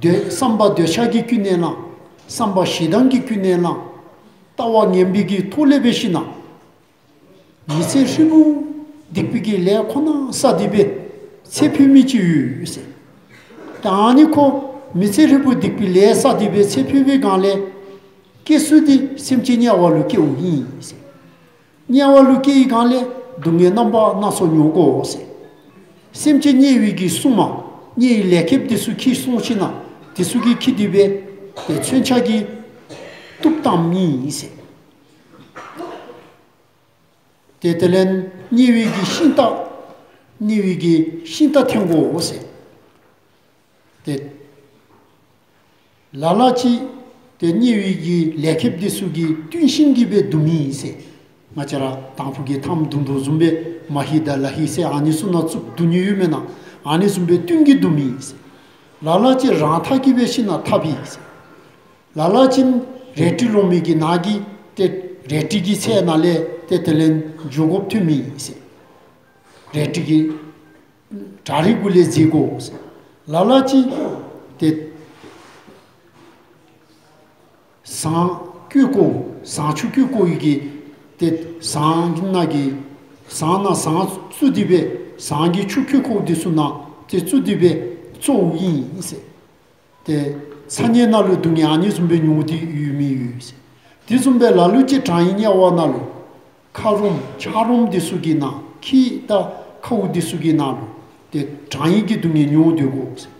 འདོད་བསམ་པ་འདོད་ཆགས་ཀྱིས་ཀུན་ནས་བསླངས། བསམ་པ་ཞེ་སྡང་གིས་ཀུན་ནས་བསླངས། ལྟ་བ་ངན་པའི་གི་ཐོག་ལས་འབད་ཞིན་ན་མི་ཚེ་ཧྲིལ་པོ་སྡིག་པའི་གི་ལས་ཁོ་ན་བསགས་ཏེ་སྦེ་ཚེ་འཕོས་མི་ཅིག་ཡོད་ཟེར། ད་ཨ་ནི་ཁོ་མི་ཚེ་ཧྲིལ་པོ་སྡིག་པའི་ལས་བསགས་ཏེ་སྦེ་ཚེ་འཕོས་པའི་སྒང་ལས་སྐྱེ་ས་འདི་སེམས་ཅན་དམྱལ་བ་ལུ་སྐྱེཝ་ཨིན་ཟེར། དམྱལ་བ་ལུ་སྐྱེ་བའི་སྒང་ལས་སྡུག་བསྔལ་རྣམ་པ་སྣ་ཚོགས་མྱོང་དགོ་ཟེར། སེམས་ཅན་དམྱལ་བའི་གི་སྲུང་མ་དམྱལ་བའི་ལས་མཁསཔ་འདི་ཚུ་འཁྱིད་སོང་ཞིན་ན་འདི་ཚུ་གིས་འཁྱིད་དེ་སྦེ་ཏེ་མཚོན་ཆ་གིས་གཏུབ་བཏངམ་ཨིན་ཟེར། ཏེ་དེ་ལས་དམྱལ་བའི་གི་ཤིང་རྟ་དམྱལ་བའི་གི་ཤིང་རྟ་འཐེན་དགོ་ཟེར། ཏེ་ལ་ལུ་ཅིག་ཏེ་དམྱལ་བའི་གི་ལས་མཁསཔ་འདི་ཚུ་གིས་གཏུན་ཤིང་གིས་སྦེ་བརྡུངམ་ཨིན་ཟེར། ང་བཅས་ར་དང་ཕུ་གི་ཐངམ་བརྡུང་དོ་བཟུམ་སྦེ་མ་ཧི་དང་ལ་ཧི་ཟེར་ཨ་ནི་ཚུ་ནང་བཙུགས་བརྡུང་ནི་ཡོད་མེན་ན། ཨ་ནི་བཟུམ་སྦེ་གཏུན་གྱིས་བརྡུངམ་ཨིན་ཟེར། ལ་ལུ་ཅིག་རང་འཐག་གིས་འབད་ཞིན་ན་འཐགཔ་ཨིན་ཟེར། ལ་ལུ་ཅིག་རལ་གྲི་ལོང་མི་གི་ནང་གི་ཏེ་རལ་གྲི་གི་ཚད་ནང་ལས་ཏེ་དེ་ལས་འཇུ་དགོཔ་ཐོནམ་ཨིན་ཟེར། རལ་གྲི་གི་བྲག་རི་གུ་ལས་འཛེག་དགོ་ཟེར། ལ་ལུ་ཅིག་ཏེ་ཟངས་བཀོ་དགོ། ཟངས་ཆུ་བཀོ་དགོ་ཡི་གི་ཏེ་ཟངས་ནང་གི་ཟངས་ནང་ཟངས་བཙུགས་ཏེ་སྦེ་ཟངས་ཀྱི་ཆུ་བཀོ་དགོཔ་འདི་ཚུ་ནང་ཏེ་བཙུགས་ཏེ་སྦེ་བཙོཝ་ཨིན་ཟེར། ཏེ་ཚ་དམྱལ་ནང་ལུ་སྡུག་བསྔལ་ཨ་ནི་བཟུམ་སྦེ་མྱོང་སྟེ་ཡོད་མི་ཡོད་ཟེར། དེ་བཟུམ་སྦེ་ལ་ལུ་ཅིག་གྲང་དམྱལ་བ་ནང་ལུ་ཁ་རོམ་ཆར་རོམ་འདི་ཚུ་གི་ནང་ཁྱི་དང་ཁཝ་འདི་ཚུ་གི་ནང་ལུ་ཏེ་གྲང་དམྱལ་གྱི་སྡུག་བསྔལ་མྱོང་སྡོད་དགོ་ཟེར།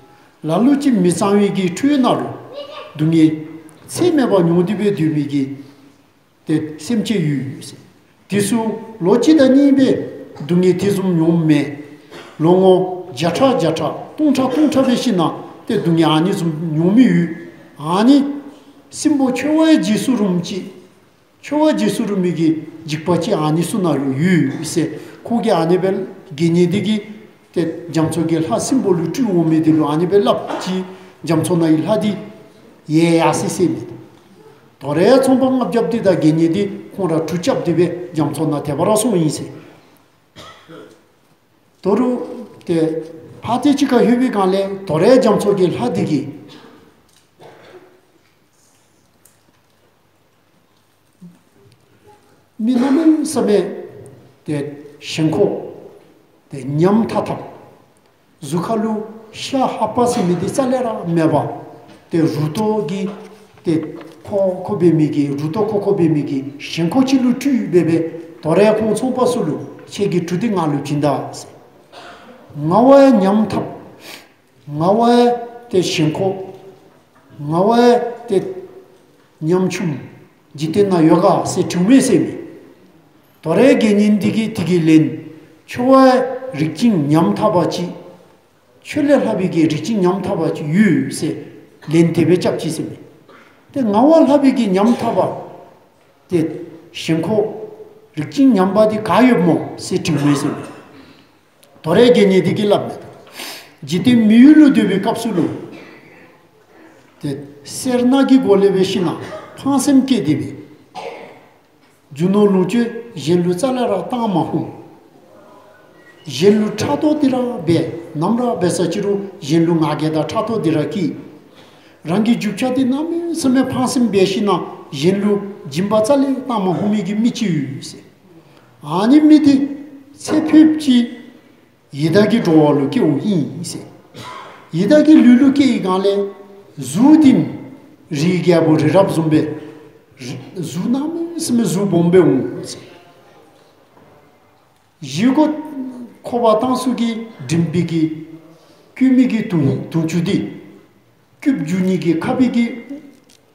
ལ་ལུ་ཅིག་མི་གཙང་བའི་གི་ཁྲོད་ནང་ལུ་སྡུག་བསྔལ་ཚད་མེད་པ་མྱོང་སྟེ་སྦེ་སྡོད་མི་གི་ཏེ་སེམས་ཅན་ཡོད་ཟེར། དེ་ཚུ་ལོ་གཅིག་དང་གཉིས་སྦེ་སྡུག་བསྔལ་དེ་བཟུམ་མྱོངམ་མེན། ལོ་ངོ་བརྒྱ་ཕྲག་བརྒྱ་ཕྲག་སྟོང་ཕྲག་སྟོང་ཕྲག་འབད་ཞིན་ན་ཏེ་སྡུག་བསྔལ་ཨ་ནི་བཟུམ་མྱོང་མི་ཡོད། ཨ་ནི་སྲིན་པོ་འཆོལ་བའི་རྗེས་སུ་རུང་ཅིག་འཆོལ་བའི་རྗེས་སུ་རུང་མི་གི་འཇིགས་པ་ཅིག་ཨ་ནི་ཚུ་ནང་ལུ་ཡོད་ཟེར། ཁོ་གིས་ཨ་ནི་སྦེ་དགེ་བསྙེན་འདི་གིས་ཏེ་རྒྱ་མཚོ་གི་ལྷ་སྲིན་པོ་ལུ་སྤྲུལ་འོང་མི་འདི་ལུ་ཨ་ནི་སྦེ་སླབ་ཅི། རྒྱ་མཚོ་ནང་གི་ལྷ་འདི་ཡལ་ཡར་སི་སི་མས། དོ་རུང་ཚོང་པ་ལྔ་བརྒྱཔོ་འདི་དང་དགེ་བསྙེན་འདི་ཁོང་ར་གྲུ་རྐྱབ་སྟེ་སྦེ་རྒྱ་མཚོ་ནང་དེ་སྦེ་ར་སོང་ཡི་ཟེར། དོ་རུང་ཏེ་ཕར་ཏེ་ཅིག་ཁར་ལྷོད་པའི་སྒང་ལས་དོ་རུང་རྒྱ་མཚོ་གི་ལྷ་འདི་གིས་མི་གནམ་མེད་ས་མེད་ཏེ་ཞེན་ཁོག་ཏེ་ཉམ་ཐག་ཐགཔ། གཟུགས་ཁ་ལུ་ཤ་ཧ་པ་ཟེར་མི་འདི་རྩ་ལས་ར་མེད་པར་ཏེ་རུ་ཏོ་གིས་ཏེ་ཁོག་ཁོག་འབད་མི་གི་རུ་ཏོ་ཁོག་ཁོག་འབད་མི་གི་ཞེན་ཁོག་ཅིག་ལུ་སྤྲུལ་སྦེ་སྦེ་དོ་རུང་ཁོང་ཚོང་པ་ཚུ་ལུ་ཁྱེད་ཀྱི་གྲུ་འདི་ང་ལུ་བྱིན་ད་ཟེར། ང་བ་ཉམ་ཐགཔ། ང་བ་ཏེ་ཞེན་ཁོག། ང་བ་ཏེ་ཉམ་ཆུང་འཇིག་རྟེན་ནང་ཡོད་ག་ཟེར་དྲིཝ་མས་ཟེར་མས། དོ་རུང་དགེ་བསྙེན་འདི་གིས་དེ་གི་ལན་ཁྱོད་བ་རིགས་ཅན་ཉམ་ཐག་པ་ཅིག་ཁྱོད་ལས་ལྷག་པའི་གི་རིགས་ཅན་ཉམ་ཐག་པ་ཅིག་ཡོད་ཟེར་ལན་དེ་སྦེ་རྐྱབ་ཅི་ཟེར་མས། ཏེ་ང་བ་ལྷག་པའི་གི་ཉམ་ཐག་པ་ཏེ་ཞེན་ཁོག་རིགས་ཅན་ཉམ་པ་འདི་ག་ཡོདཔ་སྨོ་ཟེར་དྲིཝ་མས་ཟེར་མས། དོ་རུང་དགེ་བསྙེན་འདི་གིས་སླབ་མས། འཇིག་རྟེན་མི་ཡུལ་ལུ་སྡོད་པའི་སྐབས་སུ་ལུ་ཏེ་སེར་སྣ་གི་སྒོ་ལས་འབད་ཞིན་ན་ཕངས་སེམས་བསྐྱེད་དེ་སྦེ་རྒྱུ་ནོར་ལོངས་སྤྱོད་གཞན་ལུ་རྩ་ལས་ར་བཏང་མ་ཕོད། གཞན་ལུ་ཕྲག་དོག་འདི་ར་འབད། ནམ་ར་འབད་ས་ཅི་རུང་གཞན་ལུ་ང་རྒྱལ་དང་ཕྲག་དོག་འདི་ར་སྐྱེ། རང་གི་རྒྱུ་ཆ་འདི་གནམ་མེད་ས་མེད་ཕངས་སེམས་འབད་ཞིན་ན་གཞན་ལུ་སྦྱིན་པ་རྩ་ལས་བཏང་མ་ཕོད་མི་གི་མི་ཅིག་ཡོད་ཟེར། ཨ་ནི་མི་འདི་ཚེ་འཕོཝ་ཅིག་ཡི་དྭགས་ཀྱི་འགྲོ་བ་ལུ་སྐྱེཝ་ཨིན་ཟེར། ཡི་དྭགས་ཀྱི་ལུས་ལུ་སྐྱེ་བའི་སྒང་ལས་གཟུགས་འདི་རིའི་རྒྱལ་པོ་རི་རབ་བཟུམ་སྦེ་རི་གཟུགས་གནམ་མེད་ས་མེད་གཟུགས་སྦོམ་སྦེ་འོང་ཟེར། བཞེས་སྒོ་ཁོག་པར་བཏང་ས་གི་མགྲིན་པའི་གི་སྐྱུ་མའི་གི་དུང་དུང་ཆུ་འདི་སྐྱུག་བཅུག་ནི་གི་ཁ་བའི་གི་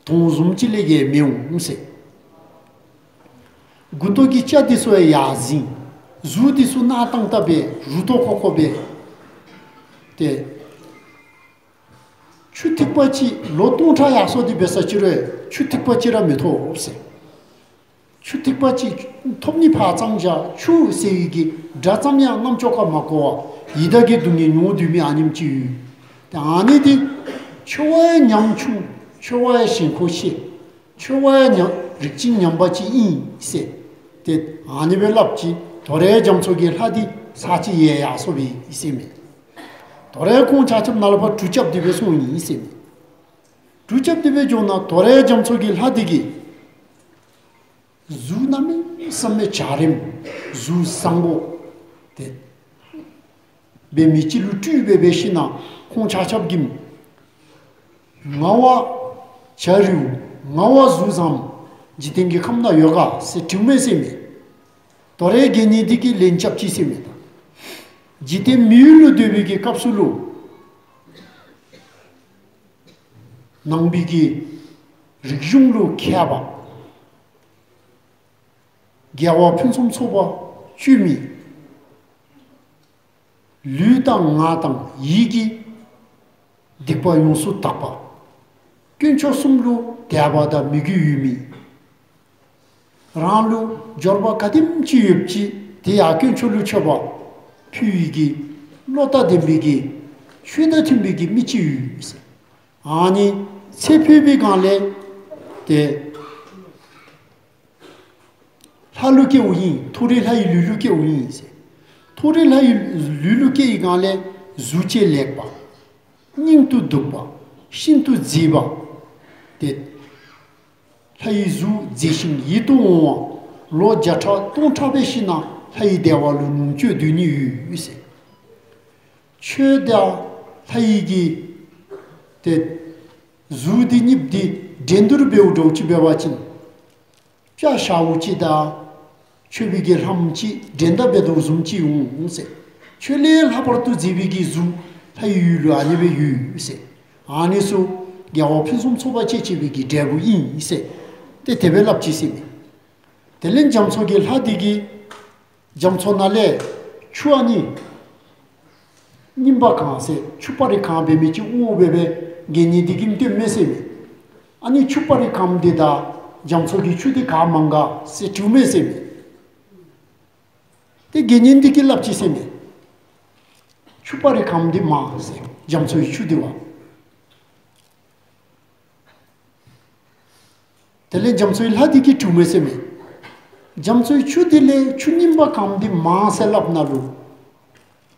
དོང་བཟུམ་ཅིག་ལས་བརྒལ་མི་འོང་ཟེར། མགུ་ཏོ་གི་སྐྱ་འདི་ཚུ་ཡང་ཡར་འཛིང་། གཟུགས་འདི་ཚུ་གནག་ཏང་ཏ་སྦེ་རུ་ཏོ་ཁོག་ཁོག་སྦེ། ཏེ་ཆུ་ཐིགས་པ་ཅིག་ལོ་སྟོང་ཕྲག་ཡར་སོང་སྟེ་འབད་ས་ཅིག་རུང་ཆུ་ཐིགས་པ་ཅིག་ར་མི་ཐོབ་ཟེར། ཆུ་ཐིགས་པ་ཅིག་ཐོབ་ནི་ཕར་ཙམ་བཞག་ཆུ་ཟེར་བའི་གི་སྒྲ་ཙམ་ཡང་རྣམ་ཅོག་ཁར་མ་གོ་བར་ཡི་དྭགས་ཀྱི་སྡུག་བསྔལ་མྱོང་སྡོད་མི་ཨ་ནེམ་ཅིག་ཡོད། ཏེ་ཨ་ནི་འདི་ཆོས་པ་ཡང་ཉམ་ཆུང་། ཆོས་པ་ཡང་ཞེན་ཁོག་ཆེ། ཆོས་པ་ཡང་ཉམ་རིགས་ཅན་ཉམས་པ་ཅིག་ཨིན་ཟེར། ཏེ་ཨ་ནི་སྦེ་སླབ་ཅི། དོ་རུང་རྒྱ་མཚོ་གི་ལྷ་འདི་ས་ཅིག་ཡལ་ཡར་སོང་པའི་ཨིན་ཟེར་མས། དོ་རུང་ཁོང་ཆ་ཁྱབ་ནཱ་ལས་ཕར་གྲུ་རྐྱབ་སྟེ་སྦེ་སོང་ཡི་ཟེར་མས། གྲུ་རྐྱབ་སྟེ་སྦེ་འགྱོ་ན་དོ་རུང་རྒྱ་མཚོ་གི་ལྷ་འདི་གིས་གཟུགས་གནམ་མེད་ས་མེད་འཇའ་རིསམོ་གཟུགས་བཟང་པོ་ཏེ་འབད་མི་ཅིག་ལུ་སྤྲུལ་སྦེ་འབད་ཞིན་ན་ཁོང་ཆ་ཁྱབ་ཀྱིས་ངག་དབང་བྱ་རིལ་བོ་ངག་དབང་གཟུགས་བཟངམོ་འཇིག་རྟེན་གྱི་ཁམས་ནང་ཡོད་ག་ཟེར་དྲིཝ་མས་ཟེར་མས། དོ་རུང་དགེ་བསྙེན་འདི་གིས་ལན་རྐྱབ་ཅི་ཟེར་མས་ད། འཇིག་རྟེན་མི་ཡུལ་ལུ་སྡོད་པའི་གི་སྐབས་སུ་ལུ་ནང་པའི་གི་རིག་གཞུང་ལུ་མཁས་པ་རྒྱལ་བ་ཕུན་སུམ་ཚོགས་པ་བཅོས་མི། ལུས་དང་ངག་དང་ཡིད་ཀྱི་སྡིག་པ་ཡོངས་སུ་དག་པ། དཀོན་མཆོག་གསུམ་ལུ་དད་པ་དང་མོས་གུས་ཡོད་མི། རང་ལུ་འབྱོར་པ་ག་དེམ་ཅིག་ཡོད་ཅི་དེ་ཡང་དཀོན་མཆོག་ལུ་མཆོད་པ་ཕུལ་བའི་གི་བློ་ཐག་ལྡན་པའི་གི་ཆོས་དང་མཐུན་པའི་གི་མི་ཅིག་ཡོད་ཟེར། ཨ་ནི་ཚེ་འཕོས་པའི་སྒང་ལས་ཏེ་ལྷ་ལུ་སྐྱེཝ་ཨིན། མཐོ་རིས་ལྷ་ཡི་ལུས་ལུ་སྐྱེཝ་ཨིན་ཟེར། མཐོ་རིས་ལྷ་ཡི་ལུས་ལུ་སྐྱེ་བའི་སྒང་ལས་གཟུགས་བྱད་ལེགས་པ། སྙིང་དུ་སྡུག་པ། ཤིན་ཏུ་མཛེས་པ། ཏེ་ལྷ་ཡི་གཟུགས་མཛེས་ཤིང་ཡིད་དུ་འོང་བ། ལོ་བརྒྱ་ཕྲག་སྟོང་ཕྲག་འབད་ཞིན་ན་ལྷ་ཡི་བདེ་བ་ལུ་ལོངས་སྤྱོད་སྡོད་ནི་ཡོད་ཟེར། ཁྱོད་དང་ལྷ་ཡི་གི་ཏེ་གཟུགས་འདི་གཉིས་འདི་འགྲན་བསྡུར་འབདཝ་འདྲཝ་ཅིག་འབད་བ་ཅིན་སྤྱ་ཞཝ་ཅིག་དང་ཁྱོད་པའི་གི་ལྷམ་ཅིག་འགྲན་ཟླ་འབད་དོ་བཟུམ་ཅིག་འོང་ཟེར། ཁྱོད་ལས་ལྷག་པར་དུ་མཛེས་པའི་གི་གཟུགས་ལྷ་ཡི་ཡུལ་ལུ་ཨ་ནི་སྦེ་ཡོད་ཟེར། ཨ་ནི་ཚུ་རྒྱལ་བ་ཕུན་སུམ་ཚོགས་པ་ཅིག་བྱེད་པའི་གི་འབྲས་བུ་ཨིན་ཟེར། ཏེ་དེ་སྦེ་སླབ་ཅི་ཟེར་མས། དེ་ལས་རྒྱ་མཚོ་གི་ལྷ་འདི་གིས་རྒྱ་མཚོ་ནང་ལས་ཆུ་ཨ་ནི་རྙིང་པ་གང་ཟེར་ཆུ་སྤར་རི་གང་འབད་མི་ཅིག་འོང་འབད་འབད་དགེ་བསྙེན་འདི་གིས་སྟོནམ་མས་ཟེར་མས། ཨ་ནི་ཆུ་སྤར་རི་གང་འདི་དང་རྒྱ་མཚོ་གི་ཆུ་འདི་ག་མང་ག་ཟེར་དྲིཝ་མས་ཟེར་མས། ཏེ་དགེ་བསྙེན་འདི་གིས་སླབ་ཅི་ཟེར་མས། ཆུ་སྤར་རི་གང་འདི་མང་ཟེར་རྒྱ་མཚོ་གི་ཆུ་འདི་བ། དེ་ལས་རྒྱ་མཚོའི་ལྷ་འདི་གིས་དྲིཝ་མས་ཟེར་མས། རྒྱ་མཚོའི་ཆུ་འདི་ལས་ཆུ་རྙིང་པ་གང་འདི་མང་ཟེར་སླབ་ནང་ལུ་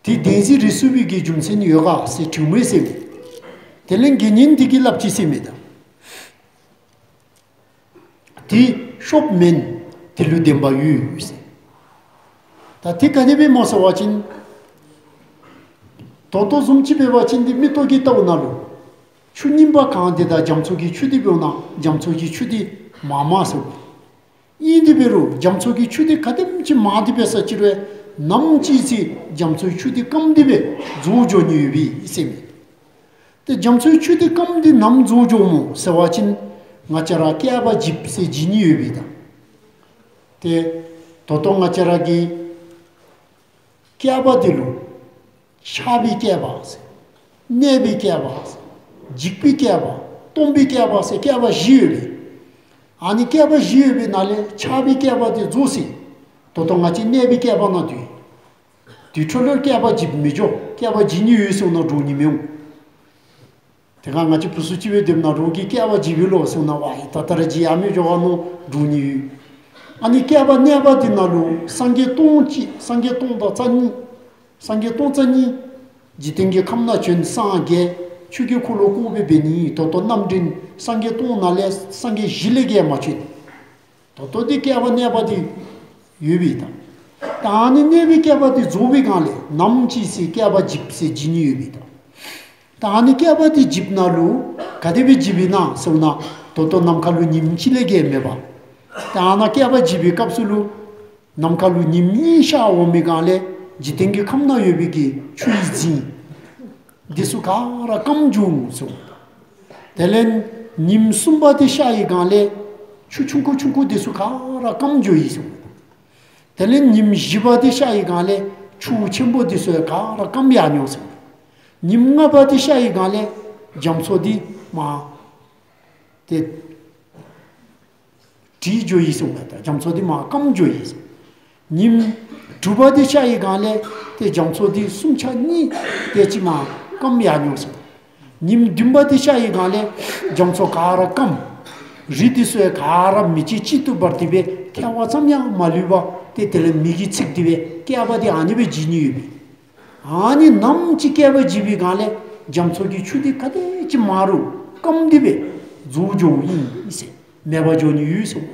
དེ་བདེན་འཛིན་རེ་ཚུགས་པའི་གི་རྒྱུ་མཚན་ཡོད་ག་ཟེར་དྲིཝ་མས་ཟེར་མས། དེ་ལས་དགེ་བསྙེན་འདི་གིས་སླབ་ཅི་ཟེར་མས་ད། དེ་ཤོབ་མེན། དེ་ལུ་བདེན་པ་ཡོད་ཟེར། ད་དེ་ག་དེ་སྦེ་སྨོ་ཟེར་བ་ཅིན་ད་ལྟོ་བཟུམ་ཅིག་འབད་བ་ཅིན་འདི་མིག་ཏོ་གིས་བལྟཝ་ནང་ལུ་ཆུ་རྙིང་པ་གང་འདི་དང་རྒྱ་མཚོ་གི་ཆུ་འདི་འབདཝ་ན་རྒྱ་མཚོ་གི་ཆུ་འདི་མང་མང་ཟེར། ཨིན་དེ་འབད་རུང་རྒྱ་མཚོ་གི་ཆུ་འདི་ག་དེམ་ཅིག་མང་སྟེ་འབད་ས་ཅིག་རུང་ནམ་ཅིག་ཅིག་རྒྱ་མཚོའི་ཆུ་འདི་སྐམ་སྟེ་སྦེ་རྫོགས་འགྱོ་ནི་ཡོད་པས་ཟེར་མས། ཏེ་རྒྱ་མཚོའི་ཆུ་འདི་སྐམ་སྟེ་ནམ་རྫོགས་འགྱོཝ་སྨོ་ཟེར་བ་ཅིན་ང་བཅས་ར་བསྐལ་པ་འཇིགཔ་ཟེར་འཇིག་ནི་ཡོད་པས་ད། ཏེ་ད་ལྟོ་ང་བཅས་ར་གི་བསྐལ་པ་འདི་ལུ་ཆགས་པའི་བསྐལ་པ་ཟེར། གནས་པའི་བསྐལ་པ་ཟེར། འཇིག་པའི་བསྐལ་པ། སྟོང་པའི་བསྐལ་པ་ཟེར་བསྐལ་པ་བཞི་ཡོད་པས། ཨ་ནི་བསྐལ་པ་བཞི་ཡོད་པའི་ནང་ལས་ཆགས་པའི་བསྐལ་པ་འདི་རྫོགས་ཟེར། ད་ལྟོ་ང་བཅས་གནས་པའི་བསྐལ་པ་ནང་སྡོད། དེ་འཕྲོ་ལུ་བསྐལ་པ་འཇིགཔ་མི་འགྱོ། བསྐལ་པ་འཇིག་ནི་ཡོད་ཟེར་ན་འདྲོག་ནི་མི་འོང་། དེ་སྒང་ང་བཅས་བུ་ཚུ་ཅིག་སྦེ་སྡོདཔ་ན་རོགས་ཀྱིས་བསྐལ་པ་འཇིག་པས་ལོ་ཟེར་ན་ཝའི་ད་ལྟོ་ར་འཇིག་ཡང་མི་འགྱོ་ག་མནོ་འདྲོག་ནི་ཡོད། ཨ་ནི་བསྐལ་པ་གནས་པ་འདི་ནང་ལུ་སངས་རྒྱས་སྟོང་གཅིག་སངས་རྒྱས་སྟོང་དང་རྩ་གཉིས། སངས་རྒྱས་སྟོང་རྩ་གཉིས། འཇིག་རྟེན་གྱི་ཁམས་ནང་བྱོན་སངས་རྒྱས་ཆོས་ཀྱི་འཁོར་ལོ་བསྐོར་སྦེ་འབད་ནི་ད་ལྟོ་རྣམ་འདྲེན་སངས་རྒྱས་སྟོང་ནང་ལས་སངས་རྒྱས་བཞི་ལས་བརྒལ་མ་བྱོན། ད་ལྟོ་འདི་བསྐལ་པ་གནས་པ་འདི་ཡོད་པས་ད། ད་ཨ་ནི་གནས་པའི་བསྐལ་པ་འདི་རྫོགས་པའི་སྒང་ལས་ནམ་ཅིག་ཟེར་བསྐལ་པ་འཇིགཔ་ཟེར་འཇིག་ནི་ཡོད་པས་ད། ད་ཨ་ནི་བསྐལ་པ་འདི་འཇིགཔ་ནང་ལུ་ག་དེ་སྦེ་འཇིགཔ་ཨིན་ན་ཟེར་ན་ད་ལྟོ་ནམ་མཁའ་ལུ་ཉིམ་གཅིག་ལས་བརྒལ་མེད་པ། ད་ཨ་ནཱ་བསྐལ་པ་འཇིག་པའི་སྐབས་སུ་ལུ་ནམ་མཁའ་ལུ་ཉིམ་གཉིས་ཤར་འོང་མི་སྒང་ལས་འཇིག་རྟེན་གྱི་ཁམས་ནང་ཡོད་པའི་གི་ཆུ་ཡི་རྫིང་འདི་ཚུ་ག་ར་སྐམ་འགྱོ་འོང་ཟེར། དེ་ལས་ ཉིནམ་གསུམ་པ་འདི་ཤར་བའི་སྒང་ལས་ཆུ་ཆུང་ཀུ་ཆུང་ཀུ་འདི་ཚུ་ག་ར་སྐམ་འགྱོ་ཡི་ཟེར། དེ་ལས་ཉིནམ་བཞི་པ་འདི་ཤར་བའི་སྒང་ལས་ཆུ་ཆེན་པོ་འདི་ཚུ་ག་ར་སྐམ་ཡར་འགྱོ་ཟེར། ཉིནམ་ལྔ་པ་འདི་ཤར་བའི་སྒང་ལས་རྒྱ་མཚོ་འདི་མར་ཏེ་བྲི་འགྱོ་ཡི་ཟེར་མས། ད་རྒྱ་མཚོ་འདི་མར་སྐམ་འགྱོ་ཡི་ཟེར། ཉིནམ་དྲུག་པ་འདི་ཤར་བའི་སྒང་ལས་ཏེ་རྒྱ་མཚོ་འདི་སུམ་ཆ་གཉིས་དེ་ཅིག་མར་སྐམ་ཡར་འགྱོ་ཟེར། ཉིནམ་བདུན་པ་འདི་ཤར་བའི་སྒང་ལས་རྒྱ་མཚོ་ག་ར་སྐམ། རི་འདི་ཚུ་ཡང་ག་ར་མེ་ལྕེ་གཅིག་ཏུ་འབར་ཏེ་སྦེ་ཐལ་བ་ཙམ་ཡང་མ་ལུས་པར་ཏེ་དེ་ལས་མེ་གིས་འཚིག་སྟེ་སྦེ་བསྐལ་པ་འདི་ཨ་ནི་སྦེ་བརྗིད་ནི་ཡོད་པས། ཨ་ནི་ནམ་ཅིག་བསྐལ་པ་བརྗིད་པའི་སྒང་ལས་རྒྱ་མཚོ་གི་ཆུ་འདི་ག་དེ་ཅིག་མང་རུང་སྐམ་སྟེ་སྦེ་རྫོགས་འགྱོཝ་ཨིན་ཟེར། མེད་པར་འགྱོ་ནི་ཡོད་ཟེར།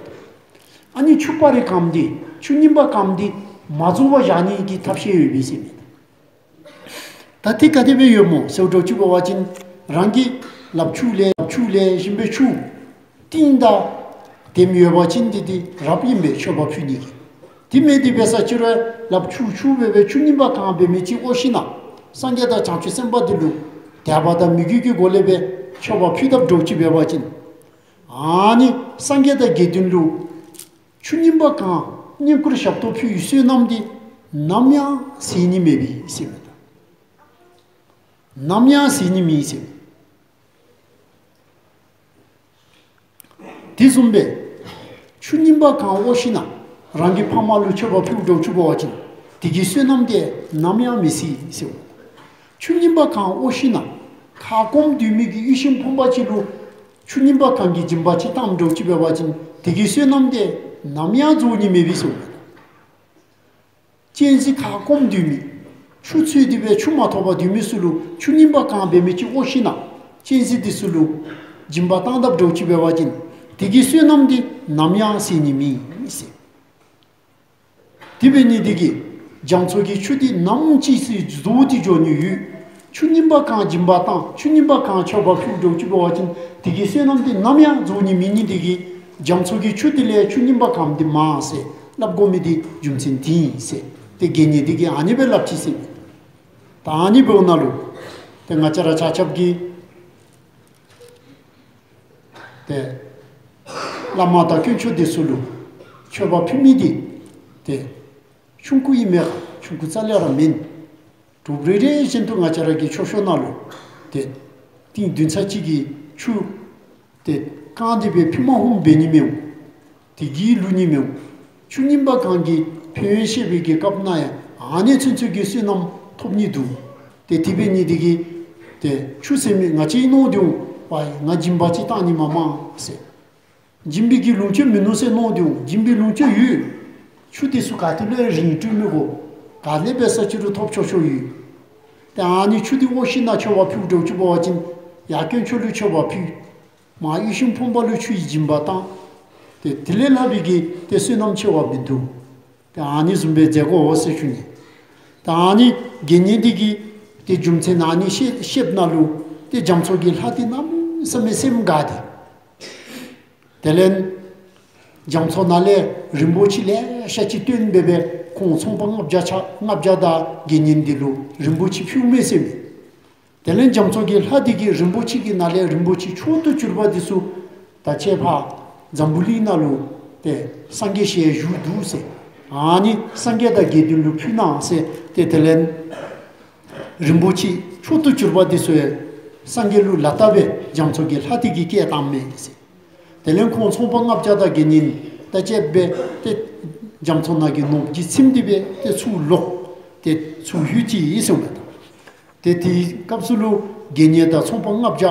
ཨ་ནི་ཆུ་སྤར་རི་སྐམ་འདི་ཆུ་རྙིང་པ་སྐམ་འདི་མ་རྫོགས་པར་བཞག་ནི་གི་ཐབས་ཤེས་ཡོད་པས་ཟེར་མས། ད་དེ་ག་དེ་སྦེ་ཡོདཔ་སྨོ་ཟེར་འགྱོ་ཅི་འབད་བ་ཅིན་རང་གིས་ལགཔ་འཁྱུ་ལེ་ལགཔ་འཁྱུ་ལེ་བཞིན་སྦེ་ཆུ་གཏིང་དང་དེམ་ཡོད་པ་ཅིན་འདི་འདི་རབ་ཨིན་པས་མཆོད་པ་ཕུལ་ནི་གི། དེ་མེན་འདི་འབད་ས་ཅི་རུང་ལགཔ་འཁྱུ་འཁྱུ་སྦེ་སྦེ་ཆུ་རྙིང་པ་སྐམ་འབད་མི་ཅིག་འོང་ཞིན་ན་སངས་རྒྱས་དང་བྱང་ཆུབ་སེམས་དཔའ་འདི་ལུ་དད་པ་དང་མོས་གུས་ཀྱི་སྒོ་ལས་སྦེ་མཆོད་པ་ཕུལ་དཔ་འགྱོ་ཅི་འབད་བ་ཅིན་ཨ་ནི་སངས་རྒྱས་དང་དགེ་འདུན་ལུ་ཆུ་རྙིང་པ་སྐམ་བསྙེན་བཀུར་ཞབས་ཏོག་ཕུལ་བའི་བསོད་ནམས་འདི་ནམ་ཡང་ཟད་ནི་མེད་པས་ཟེར་མས། ནམ་ཡང་ཟད་ནི་མེད་ཟེར། དེ་བཟུམ་སྦེ་ཆུ་རྙིང་པ་སྐམ་འོང་ཞིན་ན་རང་གི་ཕམ་ལུ་མཆོད་པ་ཕུལ་འགྱོ་ཅི་འབད་བ་ཅིན་དེ་གི་བསོད་ནམས་འདི་ནམ་ཡང་མི་ཟད་ཟེར། ཆུ་རྙིང་པ་སྐམ་འོང་ཞིན་ན་ཁ་སྐོམ་སྡོད་མི་གི་ཡིད་བཞིན་ཕོངས་པ་ཅིག་ལུ་ཆུ་རྙིང་པ་སྐམ་གྱི་སྦྱིན་པ་ཅིག་བཏང་འགྱོ་ཅི་འབད་བ་ཅིན་དེ་གི་བསོད་ནམས་འདི་ནམ་ཡང་རྫོགས་ནི་མེད་པས་ཟེར། གཅན་གཟན་ཁ་སྐོམ་སྡོད་མི་ཆུ་འཚོལ་ཏེ་སྦེ་ཆུ་མ་ཐོབ་པར་སྡོད་མི་ཚུ་ལུ་ཆུ་རྙིང་པ་སྐམ་འབད་མི་ཅིག་འོང་ཞིན་ན་གཅན་གཟན་འདི་ཚུ་ལུ་སྦྱིན་པ་བཏང་དཔ་འགྱོ་ཅི་འབད་བ་ཅིན་དེ་གི་བསོད་ནམས་འདི་ནམ་ཡང་ཟད་ནི་མེད་ཟེར། དེ་འབད་ནི་འདི་གིས་རྒྱ་མཚོ་གི་ཆུ་འདི་ནམ་ཅིག་སྦེ་རྫོགས་ཏེ་འགྱོ་ནི་ཡོད། ཆུ་རྙིང་པ་སྐམ་སྦྱིན་པ་བཏང་ཆུ་རྙིང་པ་སྐམ་མཆོད་པ་ཕུལ་འགྱོ་ཅི་འབད་བ་ཅིན་དེ་གི་བསོད་ནམས་འདི་ནམ་ཡང་རྫོགས་ནི་མེད་ནི་འདི་གིས་རྒྱ་མཚོ་གི་ཆུ་འདི་ལས་ཆུ་རྙིང་པ་སྐམ་འདི་མང་ཟེར་སླབ་དགོ་མི་འདི་རྒྱུ་མཚན་འདི་ཨིན་ཟེར་ཏེ་དགེ་བསྙེན་འདི་གིས་ཨ་ནི་སྦེ་སླབ་ཅི་ཟེར། ད་ཨ་ནི་འབདཝ་ད་ལུ་ཏེ་ང་བཅས་ར་ཆ་ཁྱབ་ཀྱིས་ཏེ་བླ་མ་དང་དཀོན་མཆོག་འདི་ཚུ་ལུ་མཆོད་པ་ཕུལ་མི་འདི་ཏེ་ཆུང་ཀུ་ཨིན་མས་ག། ཆུང་ཀུ་རྩ་ལས་ར་མེན། གྲུབ་རེ་རེ་བཞིན་དུ་ང་བཅས་ར་གི་མཆོད་བཤམ་ནང་ལུ་ཏེ་ཏིང་བདུན་ཚར་གཅིག་གི་ཆུ་ཏེ་བཀང་སྟེ་སྦེ་ཕུད་མ་ཧུམ་འབད་ནི་མི་འོང་། དེ་གིས་བླུག་ནི་མི་འོང་། ཆུ་རྙིང་པ་སྐམ་གྱི་ཕན་ཡོན་བཤད་པའི་གི་སྐབས་ནང་ཡང་ཨ་ནི་ཚུན་ཚོད་ཀྱི་བསོད་ནམས་ཐོབ་ནི་འདུག། ཏེ་དེ་འབད་ནི་འདི་གིས་ཏེ་ཆུ་ཟེར་མི་ང་བཅས་མནོ་སྟེ་འོང་པ་ང་སྦྱིན་པ་ཅིག་བཏང་ནི་མས་མ་ཟེར། སྦྱིན་པའི་གི་ལོངས་སྤྱོད་མིན་ནུག་ཟེར་མནོ་སྟེ་འོང་། སྦྱིན་པའི་ལོངས་སྤྱོད་ཡོད། ཆུ་འདི་ཚུ་ག་ཏེ་ལུ་རིན་སྤྲོད་མི་དགོ། ག་ལས་འབད་ས་ཅི་རུང་ཐོབ་ཆོག་ཆོག་ཡོད། ཏེ་ཨ་ནི་ཆུ་འདི་འོང་ཞིན་ན་མཆོད་པ་ཕུལ་འགྱོ་ཅི་འབད་བ་ཅིན་ཡར་དཀོན་མཆོག་ལུ་མཆོད་པ་ཕུལ། མར་ཡིད་བཞིན་ཕོངས་པ་ལུ་ཆུ་ཡི་སྦྱིན་པ་བཏང་། ཏེ་དེ་ལས་ལྷག་པའི་གི་ཏེ་བསོད་ནམས་ཆེ་བ་མིན་འདུག། ཏེ་ཨ་ནི་བཟུམ་སྦེ་མཛད་དགོ་ཟེར་ཞུ་ནི། ཏེ་ཨ་ནི་དགེ་བསྙེན་འདི་གིས་ཏེ་རྒྱུ་མཚན་ཨ་ནི་བཤད་བཤདཔ་ད་ལུ་ཏེ་རྒྱ་མཚོ་གི་ལྷ་འདི་གནམ་མེད་ས་མེད་སེམས་དགའ་སྟེ། དེ་ལས་རྒྱ་མཚོ་ནང་ལས་རིན་པོ་ཆེ་ལེ་ཤ་ཅིག་བཏོན་སྦེ་སྦེ་ཁོང་ཚོང་པ་ལྔ་བརྒྱ་ཆ་ལྔ་བརྒྱ་དང་དགེ་བསྙེན་འདི་ལུ་རིན་པོ་ཆེ་ཕུལཝ་མས་ཟེར་མས། དེ་ལས་རྒྱ་མཚོ་གི་ལྷ་འདི་གིས་རིན་པོ་ཆེ་གི་ནང་ལས་རིན་པོ་ཆེ་མཆོག་ཏུ་གྱུར་པ་འདི་ཚུ་ད་ཁྱེད་ཕར་འཛམ་བུ་གླིང་ནང་ལུ་ཏེ་སངས་རྒྱས་ཞལ་བཞུགས་འདུག་ཟེར། ཨ་ནི་སངས་རྒྱས་དང་དགེ་འདུན་ལུ་ཕུལ་གནང་ཟེར་ཏེ་དེ་ལས་རིན་པོ་ཆེ་མཆོག་ཏུ་གྱུར་པ་འདི་ཚུ་ཡང་སངས་རྒྱས་ལུ་ལག་བརྡ་སྦེ་རྒྱ་མཚོ་གི་ལྷ་འདི་གིས་བསྐྱལ་བཏངམ་མས་ཟེར། དེ་ལས་ཁོང་ཚོང་པ་ལྔ་བརྒྱ་དང་དགེ་བསྙེན་ད་བཅས་སྦེ་ཏེ་རྒྱ་མཚོ་ནང་གི་ནོར་བུ་གིས་ཚིམས་ཏེ་སྦེ་ཏེ་ཚུར་ལོག་སྟེ་ཚུར་ལྷོད་ཅི་ཟེར་མས་ད། ཏེ་དེའི་སྐབས་སུ་ལུ་དགེ་བསྙེན་དང་ཚོང་པ་ལྔ་བརྒྱ་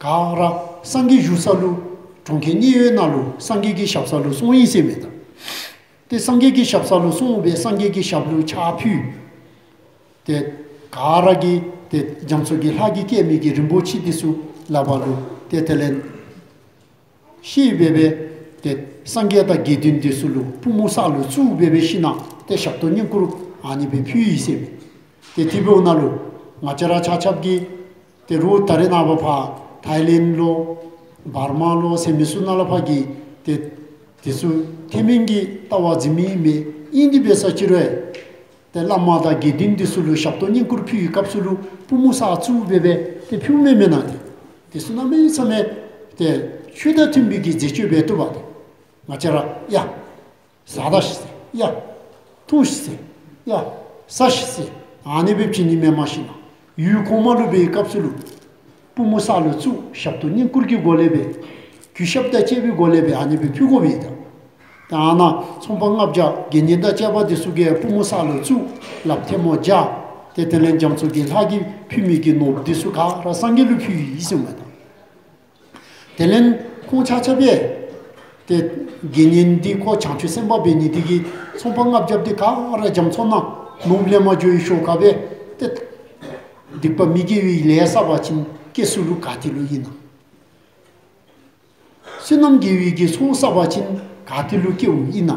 ག་ར་སངས་རྒྱས་བཞུགས་ས་ལུ་གྲོང་ཁྱེར་མཉན་ཡོད་ནང་ལུ་སངས་རྒྱས་ཀྱི་ཞབས་ས་ལུ་སོང་ཡི་ཟེར་མས་ད། ཏེ་སངས་རྒྱས་ཀྱི་ཞབས་ས་ལུ་སོང་སྦེ་སངས་རྒྱས་ཀྱི་ཞབས་ལུ་ཕྱག་ཕུལ། ཏེ་ག་ར་གིས་ཏེ་རྒྱ་མཚོ་གི་ལྷ་གིས་བསྐྱལ་མི་གི་རིན་པོ་ཆེ་འདི་ཚུ་ལག་པ་ལུ་ཏེ་དེ་ལས་བཞེས་སྦེ་སྦེ་ཏེ་སངས་རྒྱས་དང་དགེ་འདུན་འདི་ཚུ་ལུ་པུས་མོ་ས་ལུ་བཙུགས་སྦེ་སྦེ་ཞིནམ་ལས་ཏེ་ཞབས་ཏོག་བསྙེན་བཀུར་ཨ་ནི་སྦེ་ཕུལ་ཡི་ཟེར་མས། ཏེ་དེ་འབདཝ་ད་ལུ་ང་བཅས་ར་ཆ་ཁྱབ་ཀྱིས་ཏེ་རོགས་ད་རེས་ནངས་པ་ཕར་ཐའི་ལེནཌ་ལོ་འབར་མ་ལོ་ཟེར་མི་ཚུ་ནང་ལས་ཕར་གྱི་ཏེ་དེ་ཚུ་ཐེབས་མིན་གྱི་ལྟ་བ་འཛིན་མི་མེད། ཨིན་དེ་འབད་ས་ཅི་རུང་ཏེ་བླ་མ་དང་དགེ་འདུན་འདི་ཚུ་ལུ་ཞབས་ཏོག་བསྙེན་བཀུར་ཕུལ་བའི་སྐབས་སུ་ལུ་པུས་མོ་ས་བཙུགས་སྦེ་སྦེ་ཏེ་ཕུལཝ་མས་མེན་ན། ཏེ་དེ་ཚུ་གནམ་མེད་ས་མེད་ ཏེ་ཆོས་དང་མཐུན་པའི་གི་རྫས་སྤྱོད་འབད་བཏུབ་པ་ཏེ། ང་བཅས་ར་ཡ་ཟ་ད་ཤིག་ཟེར། ཡ་འཐུང་ཤིག་ཟེར། ཡ་ཟ་ཤིག་ཟེར། ཨ་ནི་སྦེ་བྱིན་ནི་མེན། མ་གཞི་ན་ཡུལ་གོང་མ་ལུ་འབད་བའི་སྐབས་སུ་ལུ་པུས་མོ་ས་ལུ་བཙུགས། ཞབས་ཏོག་བསྙེན་བཀུར་གྱི་སྒོ་ལས་སྦེ་གུས་ཞབས་དང་བཅས་པའི་སྒོ་ལས་སྦེ་ཨ་ནི་སྦེ་ཕུལ་དགོ་པས་ད། ད་ཨ་ནཱ་ཚོང་པ་ལྔ་བརྒྱ་དགེ་བསྙེན་དང་བཅས་པ་འདི་ཚུ་གིས་པུས་མོ་ས་ལུ་བཙུགས། ལགཔ་ཐལ་མོ་སྦྱར། ཏེ་དེ་ལས་རྒྱ་མཚོ་གི་ལྷ་གིས་ཕུལ་མི་གི་ནོར་བུ་འདི་ཚུ་ག་ར་སངས་རྒྱས་ལུ་ཕུལ་ཡི་ཟེར་མས་ད། དེ་ལས་ཁོང་ཆ་ཁྱབ་སྦེ་ཏེ་དགེ་བསྙེན་འདི་ཁོ་བྱང་ཆུབ་སེམས་དཔའ་འབད་ནི་འདི་གིས་ཚོང་པ་ལྔ་བརྒྱ་འདི་ག་ར་རྒྱ་མཚོ་ནང་ནོར་བུ་ལེན་པར་འགྱོ་བའི་ཤུལ་ཁར་སྦེ་ཏེ་སྡིག་པ་མི་དགེ་བའི་ལས་བསགས་པ་ཅིན་སྐྱེ་ས་ལུ་ག་ཏེ་ལུ་ཨིན་ན། བསོད་ནམས་དགེ་བའི་གི་ཚོགས་བསགས་པ་ཅིན་ག་ཏེ་ལུ་སྐྱེཝ་ཨིན་ན།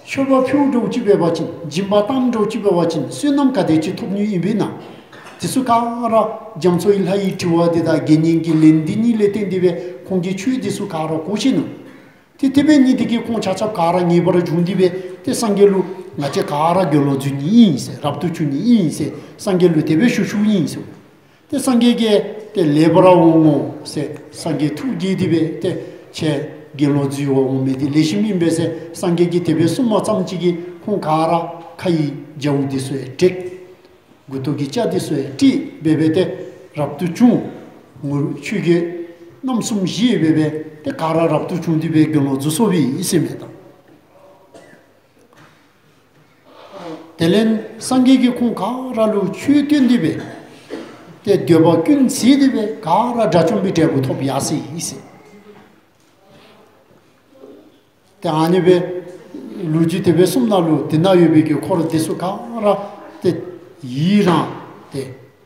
མཆོད་པ་ཕུལཝ་འདྲཝ་ཅིག་འབད་བ་ཅིན་སྦྱིན་པ་བཏངམ་འདྲཝ་ཅིག་འབད་བ་ཅིན་བསོད་ནམས་ག་དེ་ཅིག་ཐོབ་ནི་ཨིན་པས་ན། དེ་ཚུ་ག་ར་རྒྱ་མཚོའི་ལྷ་ཡི་དྲི་བ་འདི་དང་དགེ་བསྙེན་གྱི་ལན་འདི་གཉིས་ལས་བརྟེན་ཏེ་སྦེ་ཁོང་གིས་ཆོས་འདི་ཚུ་ག་ར་གོ་ཤེས་ནུག། ཏེ་དེ་འབད་ནི་འདི་གིས་ཁོང་ཆ་ཁྱབ་ག་ར་ངེས་པར་བྱུང་སྟེ་སྦེ་ཏེ་སངས་རྒྱས་ལུ་ང་བཅས་ག་ར་དགེ་སློང་འཛུལ་ནི་ཨིན་ཟེར་རབ་ཏུ་བྱུང་ནི་ཨིན་ཟེར་སངས་རྒྱས་ལུ་དེ་སྦེ་ཞུ་ཞུཝ་ཨིན་ཟེར། ཏེ་སངས་རྒྱས་ཀྱིས་ཏེ་ལེགས་པར་འོང་ངོ་ཟེར་སངས་རྒྱས་ཐུགས་དགྱེས་ཏེ་སྦེ་ཏེ་ཁྱེད་དགེ་སློང་འཛུལ་བར་འོང་མི་འདི་ལེགས་ཤོམ་ཨིན་པས་ཟེར་སངས་རྒྱས་ཀྱིས་དེ་སྦེ་གསུངམ་ཙམ་ཅིག་གིས་ཁོང་ག་ར་ཁ་ཡི་རྒྱ་བོ་འདི་ཚུ་ཡང་བྲེགས། མགུ་ཏོ་གི་སྐྱ་འདི་ཚུ་ཡང་བྲེགས་སྦེ་སྦེ་ཏེ་རབ་ཏུ་བྱུང་། ངོ་ཆོས་ཀྱི་རྣམ་གསུམ་བཞེས་སྦེ་སྦེ་ཏེ་ག་ར་རབ་ཏུ་བྱུང་སྟེ་སྦེ་དགེ་སློང་འཛུལ་སོང་བའི་ཨིན་ཟེར་མས་ད། དེ་ལས་སངས་རྒྱས་ཀྱིས་ཁོང་ག་ར་ལུ་ཆོས་སྟོན་ཏེ་སྦེ་ཏེ་འདོད་པ་ཀུན་ཚིག་སྟེ་སྦེ་ག་ར་དགྲ་བཅོམ་པའི་འབྲས་བུ་ཐོབ་ཡར་སོ་ཡི་ཟེར། ཏེ་ཨ་ནི་སྦེ་ལོ་རྒྱུས་དེ་སྦེ་གསུངམ་ད་ལུ་དེ་ནང་ཡོད་པའི་གི་འཁོར་འདི་ཚུ་ག་ར་ཏེ་ཡི་རངས་ཏེ་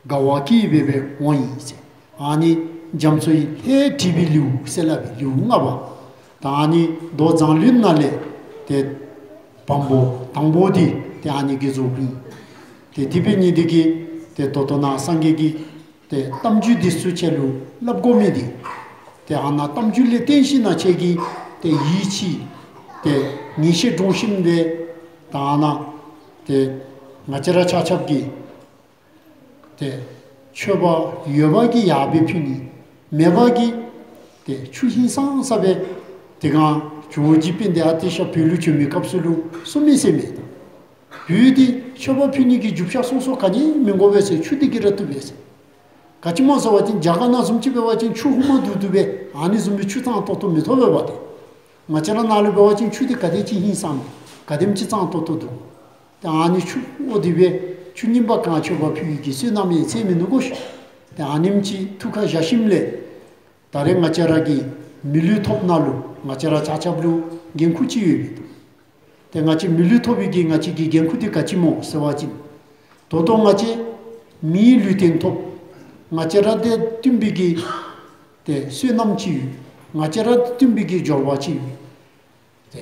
དགའ་བ་སྐྱེས་སྦེ་སྦེ་འོང་ཡི་ཟེར། ཨ་ནི་རྒྱ་མཚོ་ཡི་ལྷས་བྲིས་པའི་ལེའུ་ཟེར་སླབ་པའི་ལེའུ་ལྔ་པ། ད་ཨ་ནི་མདོ་མཛངས་བླུན་ནང་ལས་ཏེ་བམ་པོ་དང་པོ་འདི་ཏེ་ཨ་ནི་གིས་རྫོགསཔ་ཨིན། ཏེ་དེ་འབད་ནི་འདི་གིས་ཏེ་ད་ལྟོ་ནཱ་སངས་རྒྱས་ཀྱིས་ཏེ་གཏམ་རྒྱུད་འདི་ཚུ་ཁྱེད་ལུ་སླབ་དགོ་མི་འདི་ཏེ་ཨ་ནཱ་གཏམ་རྒྱུད་ལས་བརྟེན་ཞིན་ན་ཁྱེད་ཀྱིས་ཏེ་ཡིད་ཆེས་ཏེ་ངེས་ཤེས་འདྲོངས་ཞིནམ་ལས་ད་ཨ་ནཱ་ཏེ་ང་བཅས་ར་ཆ་ཁྱབ་ཀྱིས་ཏེ་མཆོད་པ་ཡོད་པ་གིས་ཡར་སྦེ་ཕུལ་ནི། མེད་པ་གིས་ཏེ་ཆུ་ཧིང་སངས་ས་སྦེ་ཏེ་གང་ཇོ་བོ་རྗེ་དཔལ་ལྡན་ཨ་ཏི་ཤ་བོད་ལུ་བྱོན་མི་སྐབས་སུ་ལུ་གསུངས་མི་ཟེར་མས། བོད་འདི་མཆོད་པ་ཕུལ་ནི་གི་རྒྱུ་ཆ་སོ་སོ་ག་ནི་མི་དགོ་པས་ཟེར། ཆུ་འདི་གིས་ར་བཏུབ་པས་ཟེར། ག་ཅི་སྨོ་ཟེར་བ་ཅིན་རྒྱ་གར་ནང་བཟུམ་ཅིག་འབད་བ་ཅིན་ཆུ་ཧུ་མ་འདུག་འདུག་སྦེ་ཨ་ནི་བཟུམ་སྦེ་ཆུ་གཙང་ཏོག་ཏོ་མི་ཐོབ་པས་པ་ཏེ། ང་བཅས་ར་ནཱ་ལུ་འབད་བ་ཅིན་ཆུ་འདི་ག་དེ་ཅིག་ཧིང་སངས་ག་དེམ་ཅིག་གཙང་ཏོག་ཏོ་འདུག། ཏེ་ཨ་ནི་ཆུ་འོ་དེ་སྦེ་ཆུ་རྙིང་པ་གང་མཆོད་པ་ཕུལ་བའི་གི་བསོད་ནམས་ཡང་ཚད་མི་ནུས་གོ་ཤིག། ཏེ་ཨ་ནེམ་ཅིག་ཐུགས་ཁར་བཞག་ཞིནམ་ལས་ད་རེས་ང་བཅས་ར་གི་མི་ལུས་ཐོབ་ནི་ལུ་ང་བཅས་ར་ཆ་ཁྱབ་ལུ་འགན་ཁུར་ཅིག་ཡོད་པས། ཏེ་ང་བཅས་མི་ལུས་ཐོབ་པའི་གི་ང་བཅས་ཀྱི་འགན་ཁུར་འདི་ག་ཅི་སྨོ་ཟེར་བ་ཅིན་ད་ལྟོ་ང་བཅས་མིའི་ལུས་རྟེན་ཐོབ། ང་བཅས་ར་དང་བསྟུན་པའི་གི་ཏེ་བསོད་ནམས་ཅིག་ཡོད། ང་བཅས་ར་དང་བསྟུན་པའི་གི་འབྱོར་པ་ཅིག་ཡོད། ཏེ་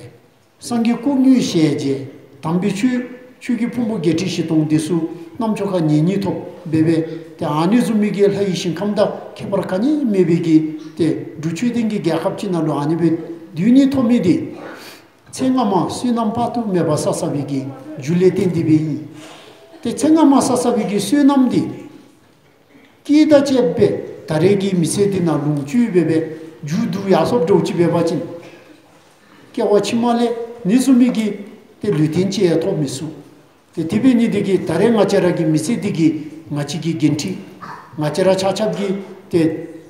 སངས་རྒྱས་སྐུ་དངོས་ཞལ་མཇལ། དམ་པའི་ཆོས་ཆོས་ཀྱི་ཕུང་པོ་བརྒྱད་ཁྲི་བཞི་སྟོང་འདི་ཚུ་རྣམ་ཅོག་ཁར་ཉན་ནི་ཐོབ་སྦེ་སྦེ་ཏེ་ཨ་ནི་བཟུམ་མའི་གི་ལྷ་ཡི་ཞིང་ཁམས་དང་ཁྱད་པར་ག་ནི་མེད་པའི་གི་ཏེ་འབྲུག་ཆོས་ལྡན་གྱི་རྒྱལ་ཁབ་ཅིག་ནང་ལུ་ཨ་ནི་སྦེ་སྡོད་ནི་ཐོབ་མི་འདི་ཚེ་སྔ་མ་བསོད་ནམས་དཔག་ཏུ་མེད་པ་བསགས་བསགས་པའི་གི་རྒྱུ་ལས་བརྟེན་ཏེ་སྦེ་ཨིན། ཏེ་ཚེ་སྔ་མ་བསགས་བསགས་པའི་གི་བསོད་ནམས་འདི་སྐྱེས་དང་བཅསཔ་སྦེ་ད་རེས་ཀྱི་མི་ཚེ་འདི་ནང་ལོངས་སྤྱོད་སྦེ་སྦེ་མཇུག་བསྡུ་ཡར་སོཔ་འདྲཝ་ཅིག་འབད་བ་ཅིན་སྐྱེ་བ་ཕྱི་མ་ལས་ཨ་ནི་བཟུམ་མའི་གི་ཏེ་ལུས་རྟེན་ཅིག་ཡང་ཐོབ་མི་ཚུགས། ཏེ་དེ་འབད་ནི་འདི་གིས་ད་རེས་ང་བཅས་ར་གི་མི་ཚེ་འདི་གི་ང་བཅས་ཀྱི་འགན་འཁྲི་ང་བཅས་ར་ཆ་ཁྱབ་ཀྱི་ཏེ་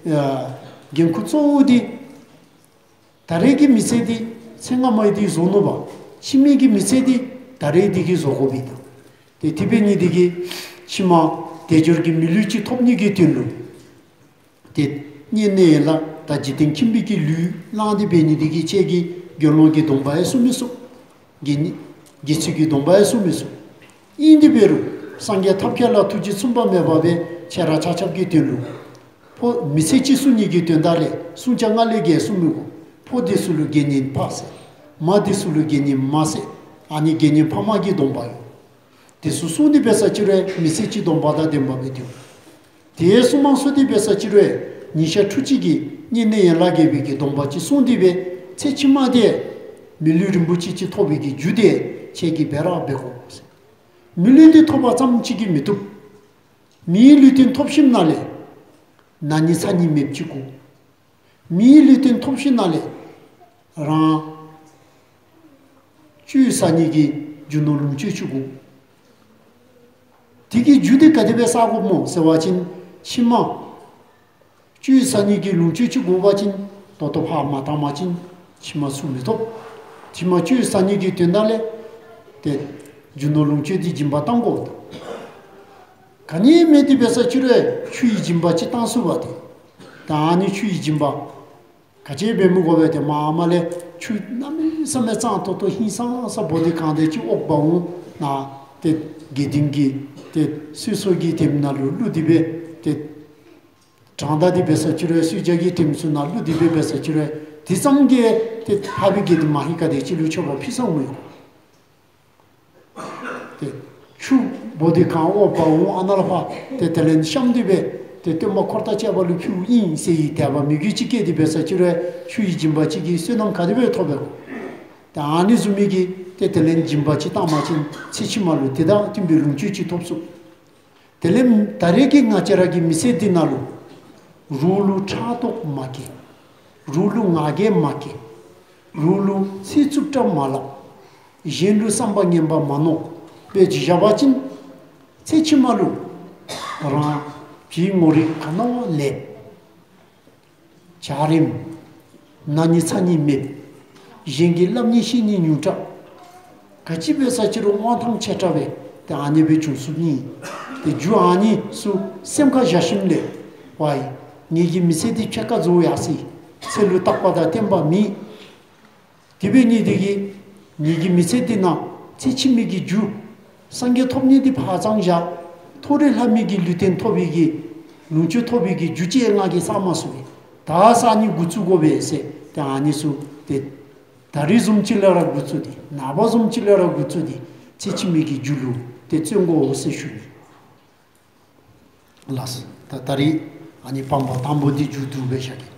ཨ་འགན་ཁུར་གཙོ་བོ་འདི་ད་རེས་ཀྱི་མི་ཚེ་འདི་ཚེ་སྔ་མའི་འདི་བཟོ་ནུག་པ། ཕྱི་མའི་གི་མི་ཚེ་འདི་ད་རེས་འདི་གིས་བཟོ་དགོ་པས་ད། ཏེ་དེ་འབད་ནི་འདི་གིས་ཕྱི་མ་དལ་འབྱོར་གྱི་མི་ལུས་ཅིག་ཐོབ་ནི་གི་དོན་ལུ་ཏེ་བསྙེན་གནས་ཡན་ལག་དང་འཇིག་རྟེན་ཁྱིམ་པའི་གི་ལུས་བླངས་ཏེ་འབད་ནི་འདི་གིས་ཁྱེད་ཀྱིས་དགེ་སློང་གི་སྡོམ་པ་ཡང་སྲུང་མི་ཚུགས། དགེ་བསྙེན་དགེ་ཚུལ་གྱི་སྡོམ་པ་ཡང་སྲུང་མི་ཚུགས། ཨིན་དེ་འབད་རུང་སངས་རྒྱས་ཐབས་མཁས་ལ་ཐུགས་རྗེ་མཚུངས་པ་མེད་པ་སྦེ་ཁྱེད་ར་ཆ་ཁྱབ་ཀྱི་དོན་ལུ་ཕོ་མི་ཚེ་གཅིག་སྲུང་ནི་གི་དོན་དག་ལས་བསྲུང་བྱ་ལྔ་ལས་བརྒལ་བསྲུང་མི་དགོ། ཕོ་འདི་ཚུ་ལུ་དགེ་བསྙེན་ཕ་ཟེར། མ་འདི་ཚུ་ལུ་དགེ་བསྙེན་མ་ཟེར། ཨ་ནི་དགེ་བསྙེན་ཕ་མ་གི་སྡོམ་པ་ཡོད། དེ་ཚུ་སྲུང་སྟེ་འབད་ས་ཅིག་རུང་མི་ཚེ་གཅིག་སྡོམ་པ་དང་ལྡནམ་སྦེ་སྡོད། དེ་སྲུང་མ་སྲུང་སྟེ་འབད་ས་ཅིག་རུང་ཉིན་ཞག་ཕྲུགས་གཅིག་གི་བསྙེན་གནས་ཡན་ལག་བརྒྱད་པའི་གི་སྡོམ་པ་ཅིག་སྲུང་སྟེ་སྦེ་ཚེ་ཕྱི་མ་འདི་མི་ལུས་རིན་པོ་ཆེ་ཅིག་ཐོབ་པའི་གི་རྒྱུ་དེ་ཁྱེད་ཀྱིས་འབད་ར་འབད་དགོ། མི་ལུས་འདི་ཐོབ་པ་ཙམ་ཅིག་གིས་མི་བཏུབ། མིའི་ལུས་རྟེན་ཐོབ་ཞིནམ་ལས་ན་ནི་ཚ་ནི་མེདཔ་ཅིག་དགོ། མིའི་ལུས་རྟེན་ཐོབ་ཞིནམ་ལས་རང་བཅུད་ཟ་ནི་གི་རྒྱུ་ནོར་ལོངས་སྤྱོད་ཅིག་དགོ། དེ་གི་རྒྱུ་དེ་ག་དེ་སྦེ་བསག་དགོཔ་སྨོ་ཟེར་བ་ཅིན་ཕྱི་མ་བཅུད་ཟ་ནི་གི་ལོངས་སྤྱོད་ཅིག་དགོ་པ་ཅིན་ད་ལྟོ་ཕར་མ་བཏང་པ་ཅིན་ཕྱི་མ་ཚུར་མི་ཐོབ། ཕྱི་མ་བཅུད་ཟ་ནི་གི་དོན་དག་ལས་ཏེ་རྒྱུ་ནོར་ལོངས་སྤྱོད་དེ་སྦྱིན་པ་བཏང་དགོ། ག་ནི་མེད་དེ་འབད་ས་ཅིག་རུང་ཆུ་ཡི་སྦྱིན་པ་ཅིག་བཏང་ཚུགས་པ་དེ། ད་ཨ་ནི་ཆུ་ཡི་སྦྱིན་པ་ག་ཅི་འབད་མི་དགོ་པས། ཏེ་མ་མ་ལས་ཆུ་གནམ་མེད་ས་མེད་གཙང་ཏོག་ཏོ་ཧིང་སངས་ས་བོ་དེ་གང་དེ་ཅིག་དབོག་འབག་འོང་ན་ཏེ་དགེ་འདུན་གྱི་ཏེ་གསོལ་ཚོགས་ཀྱི་ཐེམ་ནང་ལུ་བླུགས་ཏེ་སྦེ་ཏེ་དྲང་བདག་དེ་འབད་ས་ཅིག་རུང་གསོལ་ཇ་གི་ཐེམ་ཚུ་ནང་བླུགས་ཏེ་སྦེ་འབད་ས་ཅིག་རུང་དེ་ཙམ་གྱིས་ཏེ་ཕ་བི་དགེ་འདུན་མ་ཧེ་ག་དེ་ཅིག་ལུ་མཆོད་པ་ཕུལ་ས་འོང་ཡོད། ཏེ་ཆུ་བོ་དེ་གང་དབོག་འབག་འོང་ཨ་ནཱ་ལས་ཕར་ཏེ་དེ་ལས་བཤམས་ཏེ་སྦེ་ཏེ་སྟོན་པ་འཁོར་དང་བཅས་པ་ལུ་ཕུལཝ་ཨིན་ཟེར་བའི་དད་པ་མོས་གུས་ཅིག་བསྐྱེད་དེ་འབད་ས་ཅིག་རུང་ཆུ་ཡི་སྦྱིན་པ་ཅིག་གིས་བསོད་ནམས་ག་དེ་སྦེ་ཐོབ་པས་གོ། ཏེ་ཨ་ནི་བཟུམ་མའི་གི་ཏེ་དེ་ལས་སྦྱིན་པ་ཅིག་བཏང་པ་ཅིན་ཚེ་ཕྱི་མ་ལུ་དེ་དང་བསྟུན་པའི་ལོངས་སྤྱོད་ཅིག་ཐོབ་ཚུགས། དེ་ལས་ད་རེས་ཀྱི་ང་བཅས་ར་གི་མི་ཚེ་འདི་ནང་ལུ་རོགས་ལུ་ཕྲག་དོག་མ་སྐྱེ། རོགས་ལུ་ང་རྒྱལ་མ་སྐྱེ། རོགས་ལུ་ཚིག་རྩུབ་ཏྲ་མ་སླབ། གཞན་ལུ་བསམ་པ་ངན་པ་མ་མནོ་སྦེ་བཞག་པ་ཅིན་ཚེ་ཕྱི་མ་ལུ་རང་བྱད་ངོ་རིས་ག་ནི་བ་ལེགས། འཇའ་རིསམོ། ན་ནི་ཚ་ནི་མེདཔ། གཞན་གྱིས་སླབ་ནི་ཤེས་ནི་ཉུང་དྲགས། ག་ཅི་འབད་ས་ཅིག་རུང་དབང་ཐང་ཆེ་དྲགས་སྦེ་ཏེ་ཨ་ནི་སྦེ་བྱུང་ཚུགསཔ་ཨིན། ཏེ་རྒྱུ་ཨ་ནི་ཚུ་སེམས་ཁར་བཞག་ཞིནམ་ལས་ཝའི་ངེ་གི་མི་ཚེ་འདི་ཕྱེད་ཀ་རྫོགས་ཡར་སོ་ཡི། ཚེ་ལུ་རྟག་པ་དང་བརྟན་པ་མེད། དེ་འབད་ནི་དེ་གིས་ངེ་གི་མི་ཚེ་འདི་ནང་ཚེ་ཕྱི་མའི་གི་རྒྱུ་སངས་རྒྱས་ཐོབ་ནི་འདི་ཕར་ཙམ་བཞག། མཐོ་རིས་ལྷ་མི་གི་ལུས་རྟེན་ཐོབ་པའི་གི་ལོངས་སྤྱོད་ཐོབ་པའི་གི་རྒྱུ་ཅིག་ང་གིས་བསག་མ་ཚུགས་པས། ད་བསག་ནི་འགོ་བཙུགས་དགོ་པས་ཟེར་ཏེ་ཨ་ནི་ཚུ་ཏེ་ད་རིས་བཟུམ་ཅིག་ལས་ར་འགོ་བཙུགས་ཏེ་ནངས་པ་བཟུམ་ཅིག་ལས་ར་འགོ་བཙུགས་ཏེ་ཚེ་ཕྱི་མའི་གི་རྒྱུ་ལུ་ཏེ་བརྩོན་དགོ་ཟེར་ཞུ་ནི། ལགས། ད་ད་རིས་ཨ་ནི་བམ་པ་དང་པོ་འདི་མཇུག་བསྡུ་སྦེ་བཞག་གེ།